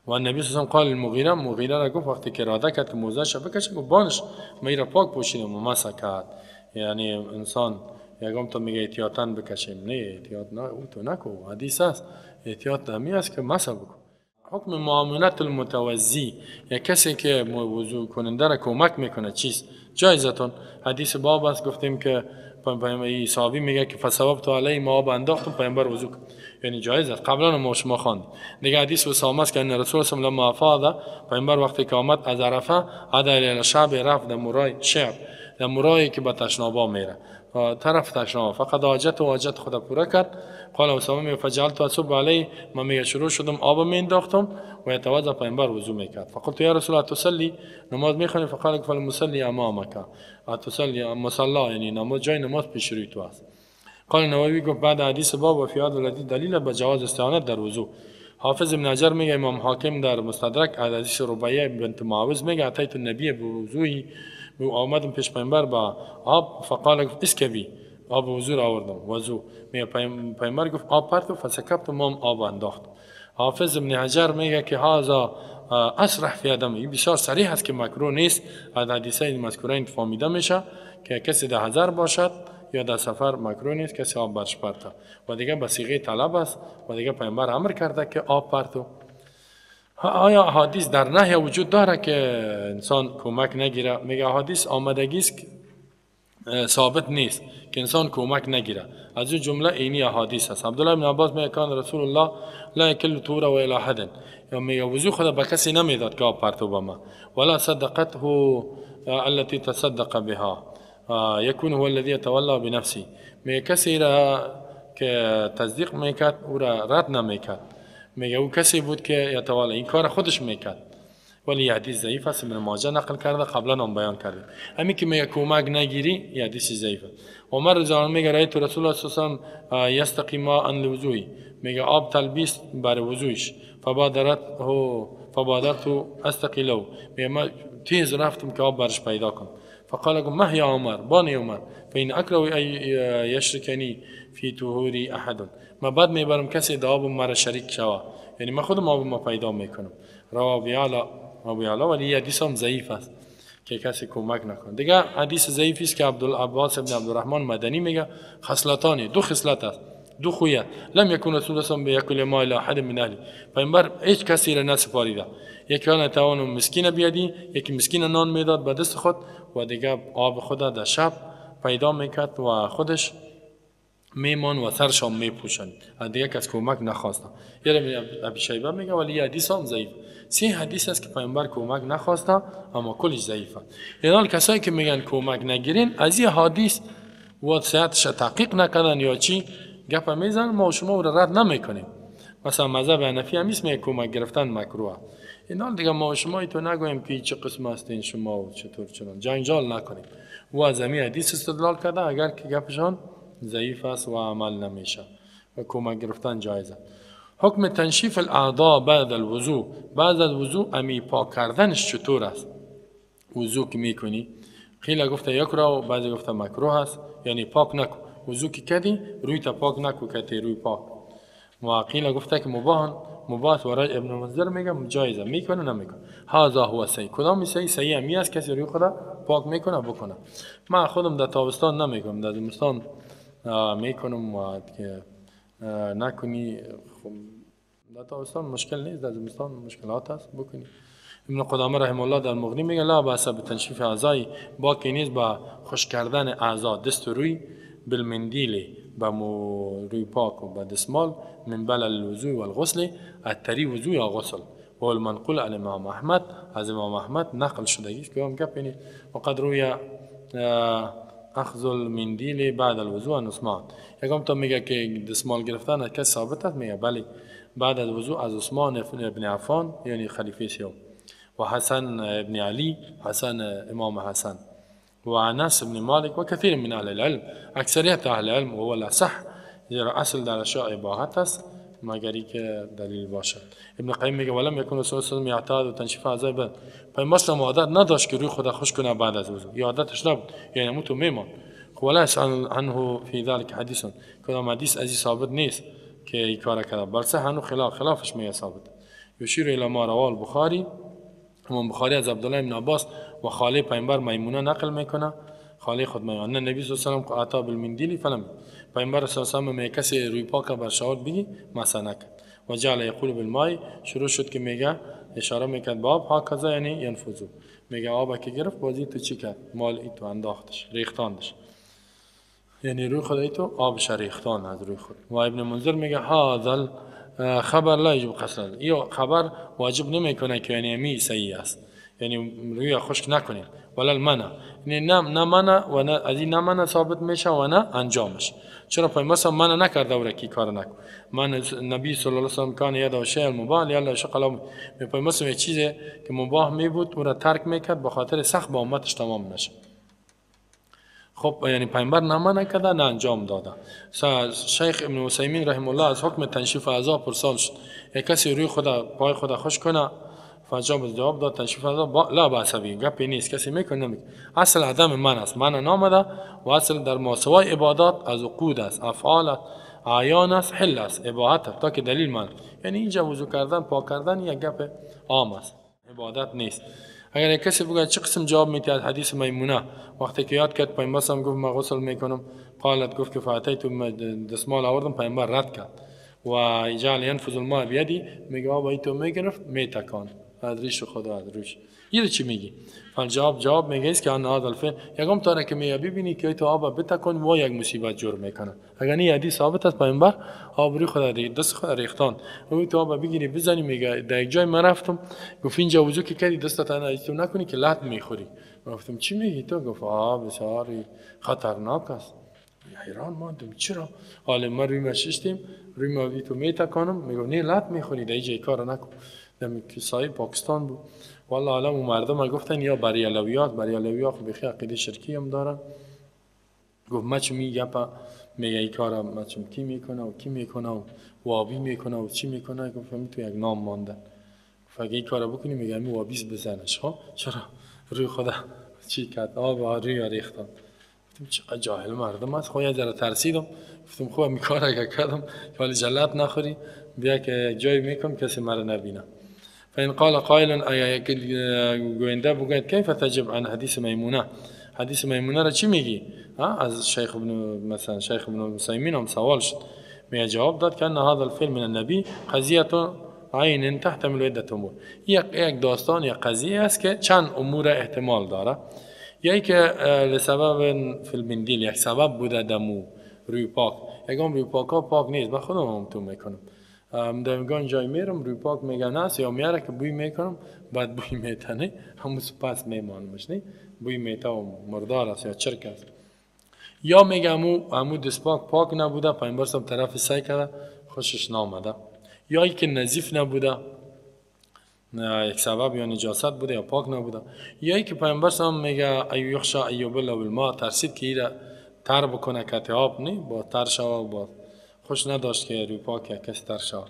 A: و النبی صلی الله علیه و قال المغیره، مغیره را گفت وقتی که اراده کرد که موزه بکشه، گفت بانش من را پاک پوشیدم و مسح کرد. یعنی انسان یکم تو میگه احتیاطاً بکشیم، نه احتیاط نه، او تو نکو، حدیث است احتیاط همی است که مسح بکن. حکم معاملت المتوزی، یک کسی که وضو کننده را کمک میکنه چیست؟ جایزتون. حدیث باب است، گفتیم که صحابی میگه که فسببت علی ما آب انداختم پیامبر وضو کرد، یعنی جایز است. قبلا ما شما خواندیم دیگه. حدیث اسامه است که ان رسول الله لما افاض، پیامبر وقتی که آمد از عرفه عدا الی شعب، رفت در مورای شعب، در مورایی که به تشنابا میره طرف تشنابا، فقط حاجت و حاجت خود پوره کرد. قال اسامه می فجعلت اصب علی، من میگه شروع شدم آب میانداختم و یتوضا، پیامبر وضو میکرد. فقلت یا رسول الله تصلی، نماز میخوانی؟ فقال فالمصلي امامک، تصلی مصلا، یعنی نماز جای نماز پیش روی تو است. قال نووی گفت بعد حدیث باب و فی هذا الحدیث دلیل به جواز استعانت در وضو. حافظ ابن حجر میگه امام حاکم در مستدرک از حدیث ربیعه بنت معاوض میگه اتیت النبی بوضوعی، آمدم پیش پیامبر با آب، فقال گفت اسکبی، آب وضو را آوردم وضو. میگه پیامبر گفت آب پرت، فسکبت، مام آب انداخت. حافظ ابن حجر میگه که هذا اصرح فی عدم، این بسیار صریح است که مکروه نیست. از حدیثه مذکوره فهمیده میشه که کسی در حضر باشد یا در سفر مکروه نیست کسی آب برش پرته، و دیگه به صیغه طلب است و دیگه پیامبر امر کرده که آب پرتو. آیا حدیث در نهی وجود داره که انسان کمک نگیره؟ میگه حدیث آمدگی است ثابت نیست که انسان کمک نگیره. از این جمله اینی احادیث است. عبدالله بن عباس میگه کان رسول الله لا یکل طوره و الی احد، یا میگه وضو خود به کسی نمیداد که آب پرتو به ما، ولا صدقته التي تصدق بها يكون هو الذي يتولى بنفسه، میگه کسی را که تصدیق میکرد او را رد نمیکرد، میگه او کسی بود که یتوالا این کار خودش میکرد. ولی حدیث ضعیف است، ابن ماجه نقل کرده، قبلا هم بیان کرده. همین که میگه کمک نگیری یه حدیث ضعیفه. عمر رضی الله عنه میگه رأیت رسول الله صلی الله علیه و سلم یستقی ماء لوضوعی، میگه آب تلبیس برای وضوعش، فبادرت استقی له، میگه من تیز رفتم که آب برش پیدا کنم. فقال مه یا عمر، بانی عمر، فإن اکره ان یشرکنی فی طهوری احد، من بعد میبرم کسی در آب مرا شریک شوه، یعنی من خودم آب ما پیدا میکنم. رواه ابو یعلا، ولی یه حدیث هم ضعیف است. که کسی کمک نکنه. دیگه حدیث ضعیفی است که عبدالعباس ابن عبدالرحمن مدنی میگه خصلتانی، دو خصلت است، دو خویه، لم یکن رسول الله به یکل ما الی احد من اهلی، پیامبر هیچ کسی را نسپاریده. یکی آن توان مسکین بیادی، یکی مسکین نان میداد به دست خود و دیگه آب خود در شب پیدا میکرد و خودش میمان و سرشان میپوشند، دیگه کس کمک نخواسته. یه ابی شیبه میگه ولی یه حدیث هم ضعیف. سه حدیث است که پیامبر کمک نخواسته اما کلش ضعیفه. یعنی کسایی که میگن کمک نگیرین از این حدیث و صحتش تحقیق نکردن یا چی گپ میزنن، ما شما رو رد نمیکنیم. مثلا مذهب حنفی هم میگه کمک گرفتن مکروه. اینا دیگه ما شما تو نگویم که چه قسم هستین شما و چطور چنان جنجال نکنیم. و از همین حدیث استدلال کرده اگر که گپشان ضعیف است و عمل نمیشه و کمک گرفتن جایزه. حکم تنشیف الاعضاء بعد الوضوء، بعد از وضوء امی پاک کردنش چطور است؟ وضوء که میکنی خیلی گفته یکره و بعضی گفته مکروه است، یعنی پاک نکن. وضوء که کردی روی تا پاک نکو که روی پاک. و قیل گفته که مباح مباح و رای ابن منذر میگه جایزه، میکنه نمیکنه. هذا هو صحیح. کدام صحیح؟ صحیح همی است کسی روی خدا پاک میکنه بکنه. من خودم در تابستان نمیکنم، در زمستان میکنم و که نکنی در تابستان مشکل نیست، در زمستان مشکلات هست بکنی. ابن قدامه رحمه الله در مغنی میگه لا بأس بتنشیف اعضای، باکی نیست با خشک کردن اعضا دست و روی بالمندیل با روی پاک و با دستمال من بلل الوضوء والغسل، التری وضوء یا غسل. و المنقول عن امام احمد، از امام احمد نقل شده که هم گپ اینه. وقد روی اخذ المندیل بعد الوضوء عن عثمان، یکم تا میگه که دستمال گرفتن از کس ثابت است، میگه بله بعد از وضوء از عثمان ابن عفان یعنی خلیفه سوم و حسن ابن علی، حسن امام حسن و انس ابن مالک و کثیر من اهل العلم، اکثریت اهل علم و هو الاصح، زیرا اصل در اشیاء اباحت است مگر که دلیل باشد. ابن قیم میگه ولم یکن رسول الله صلی الله علیه و آله یعتاد تنشیف اعضای بدن، پیامبر عادت نداشت که روی خود خوش کنه بعد از وضوء، یا عادتش نبود، یعنی تو میمان. ولا عنه فی ذلك حدیث، کدام حدیث از ثابت نیست که این کار کرده، بل صح عنه خلافش می ثابت. یشیر الی ما رواه البخاری، امام بخاری از عبدالله بن عباس و خاله پیامبر میمونه نقل میکنه، خاله خود میمونه نبی صلی الله علیه و سلم عطا بالمندیل فلم، پیامبر صلی الله علیه و سلم کسی روی پاک بر شاور بگی مثلا نکرد و جعل یقول بالماء، شروع شد که میگه اشاره میکرد به آب، هکذا یعنی ینفذو، میگه آب که گرفت بازی تو چی کرد؟ مال ای تو انداختش ریختاندش، یعنی روی خود ای تو آبش ریختان از روی خود. و ابن منذر میگه هذا خبر لا یجب قصر، این خبر واجب نمیکنه که یعنی می صحیح است، یعنی روی خشک نکنید ولا المنع، یعنی نه منع و نه از این نه منع ثابت میشه و نه انجامش. چرا پیامبر منع نکرده و کی کار نکن. من نبی صلی الله علیه و سلم کان یدع شیء المباح لالا یشق له، پیامبر یه چیزی که مباح می بود او را ترک میکرد به خاطر سخت با امتش تمام نشه. خب یعنی پیامبر نه منع کرده نه انجام داده. شیخ ابن عثیمین رحمه الله از حکم تنشیف اعضا پرسان شد، یک کسی روی خود پای خود خوش کنه، فجاب جواب داد تنشیف اعضا لا بأس به، گپی نیست کسی میکنه نمیکنه. اصل عدم من است، من نامده و اصل در ماسوای عبادات از عقود است، افعال است، اعیان است، حل است، اباحت است تا که دلیل من. یعنی اینجا وضو کردن پاک کردن یک گپ عام است، عبادت نیست. اگر یک کسی بگه چه قسم جواب میده از حدیث میمونه، وقتی که یاد کرد پیامبر هم گفت من غسل میکنم، قالت گفت که فاتیت دستمال آوردم، پیامبر رد کرد و جعل ینفذ الماء بیدی، میگه آب ای تو میگرفت میتکان از ریش خدا از روش. یه چی میگی؟ فالجواب جواب میگه است که ان هذا الفعل، یکم تا که می ببینی که تو آب بتکن و یک مصیبت جور میکنه. اگر این حدیث ثابت است پیامبر آب روی خود دست خود ریختان و تو آب بگیری بزنی، میگه در یک جای من رفتم گفت اینجا وضو که کردی دستت تو نکنی که لط میخوری. گفتم چی میگی تو؟ گفت آب بسیار خطرناک است. حیران ماندم چرا؟ حالا ما روی ما ششتیم روی ما تو میتکانم، میگه نه لط میخوری در اینجا کار نکن. که سایه پاکستان بود والله عالم و مردم گفتن یا بریالویات، بریالویات خب بخی عقیده شرکی هم دارن. گفت ما چه میگه میگه این کارا ما چه کی میکنه و کی میکنه و وابی میکنه و چی میکنه. گفت می تو یک نام ماندن. گفت اگه این کارا بکنی میگه می وابیس بزنش. ها چرا روی خدا چی کرد؟ آب روی ریختن. گفتم چقدر جاهل مردم است. خب یه ذره ترسیدم، گفتم خب می کار اگه کردم که ولی جلت نخوری بیا که یک جایی میکنم کسی مرا نبینه. فإن قال قائل، گوینده بگوید کیف تجب عن حدیث میمونه، حدیث میمونه را چی میگی؟ از شیخ ابن مثلا شیخ ابن عثیمین هم سوال شد، میگه جواب داد که ان هذا الفعل من النبی قضیه عین تحتمل عدة امور، یک داستان یا قضیه است که چند امور احتمال داره. یکی که لسبب فی المندیل، یک سبب بوده دمو روی پاک، یکم روی پاک ها پاک نیست، من خودم هم تو میکنم، دمگان جای میرم روی پاک میگن است یا میاره که بوی میکنم، بعد بوی میتنه همون پس میمانمش، نه بوی میته و مردار است یا چرک است. یا میگه امو دست پاک پاک نبوده، پیامبر صاحب طرف سعی کرده خوشش نامده، یا اینکه نظیف نبوده، یک سبب یا نجاست بوده یا پاک نبوده، یا اینکه پیامبر صاحب میگه ایو یخشا ایوب الله بالماء، ترسید که ایره تر بکنه کتی آب، نه با تر شوه و با خوش نداشت که روی پاک یک کسی تر شوه،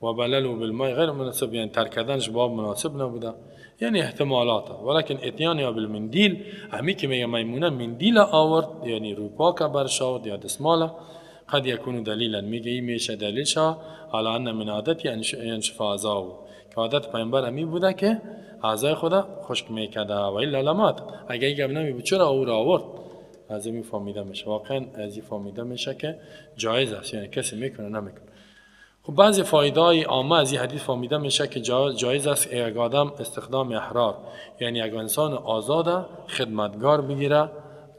A: و بللو بالماء غیر مناسب، یعنی تر کردنش با آب مناسب نبوده، یعنی احتمالات. ولکن اتیان یا بالمندیل، همی که میگه میمونه مندیل آورد، یعنی روی پاک برش آورد یا دستماله، قد یکون دلیلا، میگه این میشه دلیل شا علی ان من عادتی ینشف اعضاء، که عادت پیامبر همی بوده که اعضای خدا خشک میکرده و الا لمات. اگه این گپ نمی بود چرا او را آورد؟ از این فهمیده میشه، واقعا از این فهمیده میشه که جایز است، یعنی کسی میکنه نمیکنه. خب بعضی فایده‌های عامه از این حدیث فهمیده میشه که جایز است یک آدم استخدام احرار، یعنی یک انسان آزاد خدمتگار بگیره،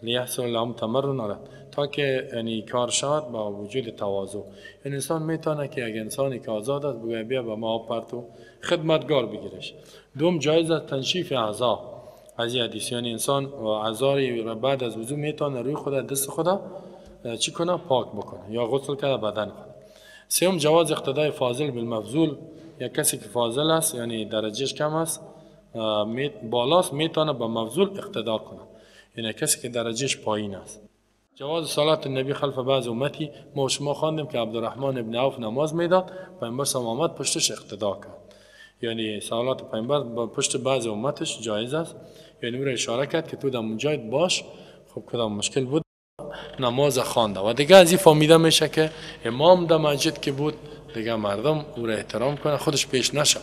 A: لیحصل لهم تمرن علی، تا که یعنی کار شود با وجود تواضع. این انسان میتونه که یک انسانی که آزاد است بگه بیا به ما پرتو خدمتگار بگیرش. دوم جایز است تنشیف اعضا از این حدیث، یعنی انسان اعضای را بعد از وضو میتونه روی خود دست خود چی کنه؟ پاک بکنه یا غسل کرده بدن خود. سوم جواز اقتدای فاضل بالمفضول، یک کسی که فاضل است یعنی درجهش کم است بالاست میتونه با مفضول اقتدا کنه، یعنی کسی که درجهش پایین است. جواز صلات النبی خلف بعض امتی، ما شما خواندیم که عبدالرحمن ابن عوف نماز میداد، پیامبر صلی الله علیه و آمد پشتش اقتدا کرد، یعنی صلات پیامبر با پشت بعض امتش جایز است، یعنی او را اشاره کرد که تو در اونجای باش، خب کدام مشکل بود نماز خوانده. و دیگه از این فهمیده میشه که امام در مسجد که بود دیگه مردم او را احترام کنه، خودش پیش نشه،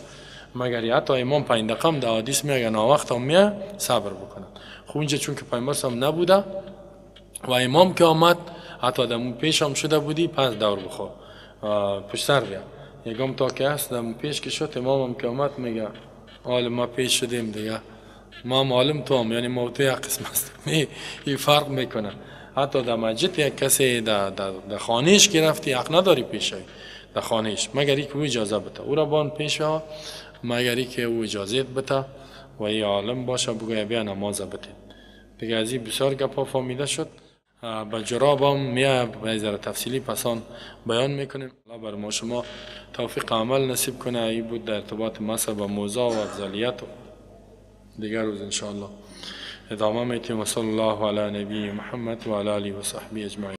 A: مگر حتی امام 5 دقیقه هم در حدیث میگه وقت هم میه صبر بکنه. خب اینجا چون که پیامبر هم نبوده و امام که آمد حتی در اون پیش هم شده بودی پس دور بخور پشت سر بیا، یکم تا که هست در اون پیش که شد امام هم که آمد میگه حال ما پیش شدیم دیگه، ما معلم تو هم، یعنی ما تو یک قسم هستیم. این فرق میکنه. حتی در مسجد یک کسی در خانهش که رفتی حق نداری پیش شوی در خانهش، مگر اینکه او اجازه بده او را بان پیش ها، مگر اینکه او اجازه بده و یه عالم باشه بگویه بیا نماز بده. دیگه از این بسیار گپا فهمیده شد. با جراب هم میه به ذره تفصیلی پسان بیان میکنیم. الله بر ما شما توفیق عمل نصیب کنه. این بود در ارتباط مسح با موضوع و افضلیت و دیگر روز انشاءالله ادامه میتیم. و صلی الله علی نبی محمد و علی آله و صحبه اجمعین.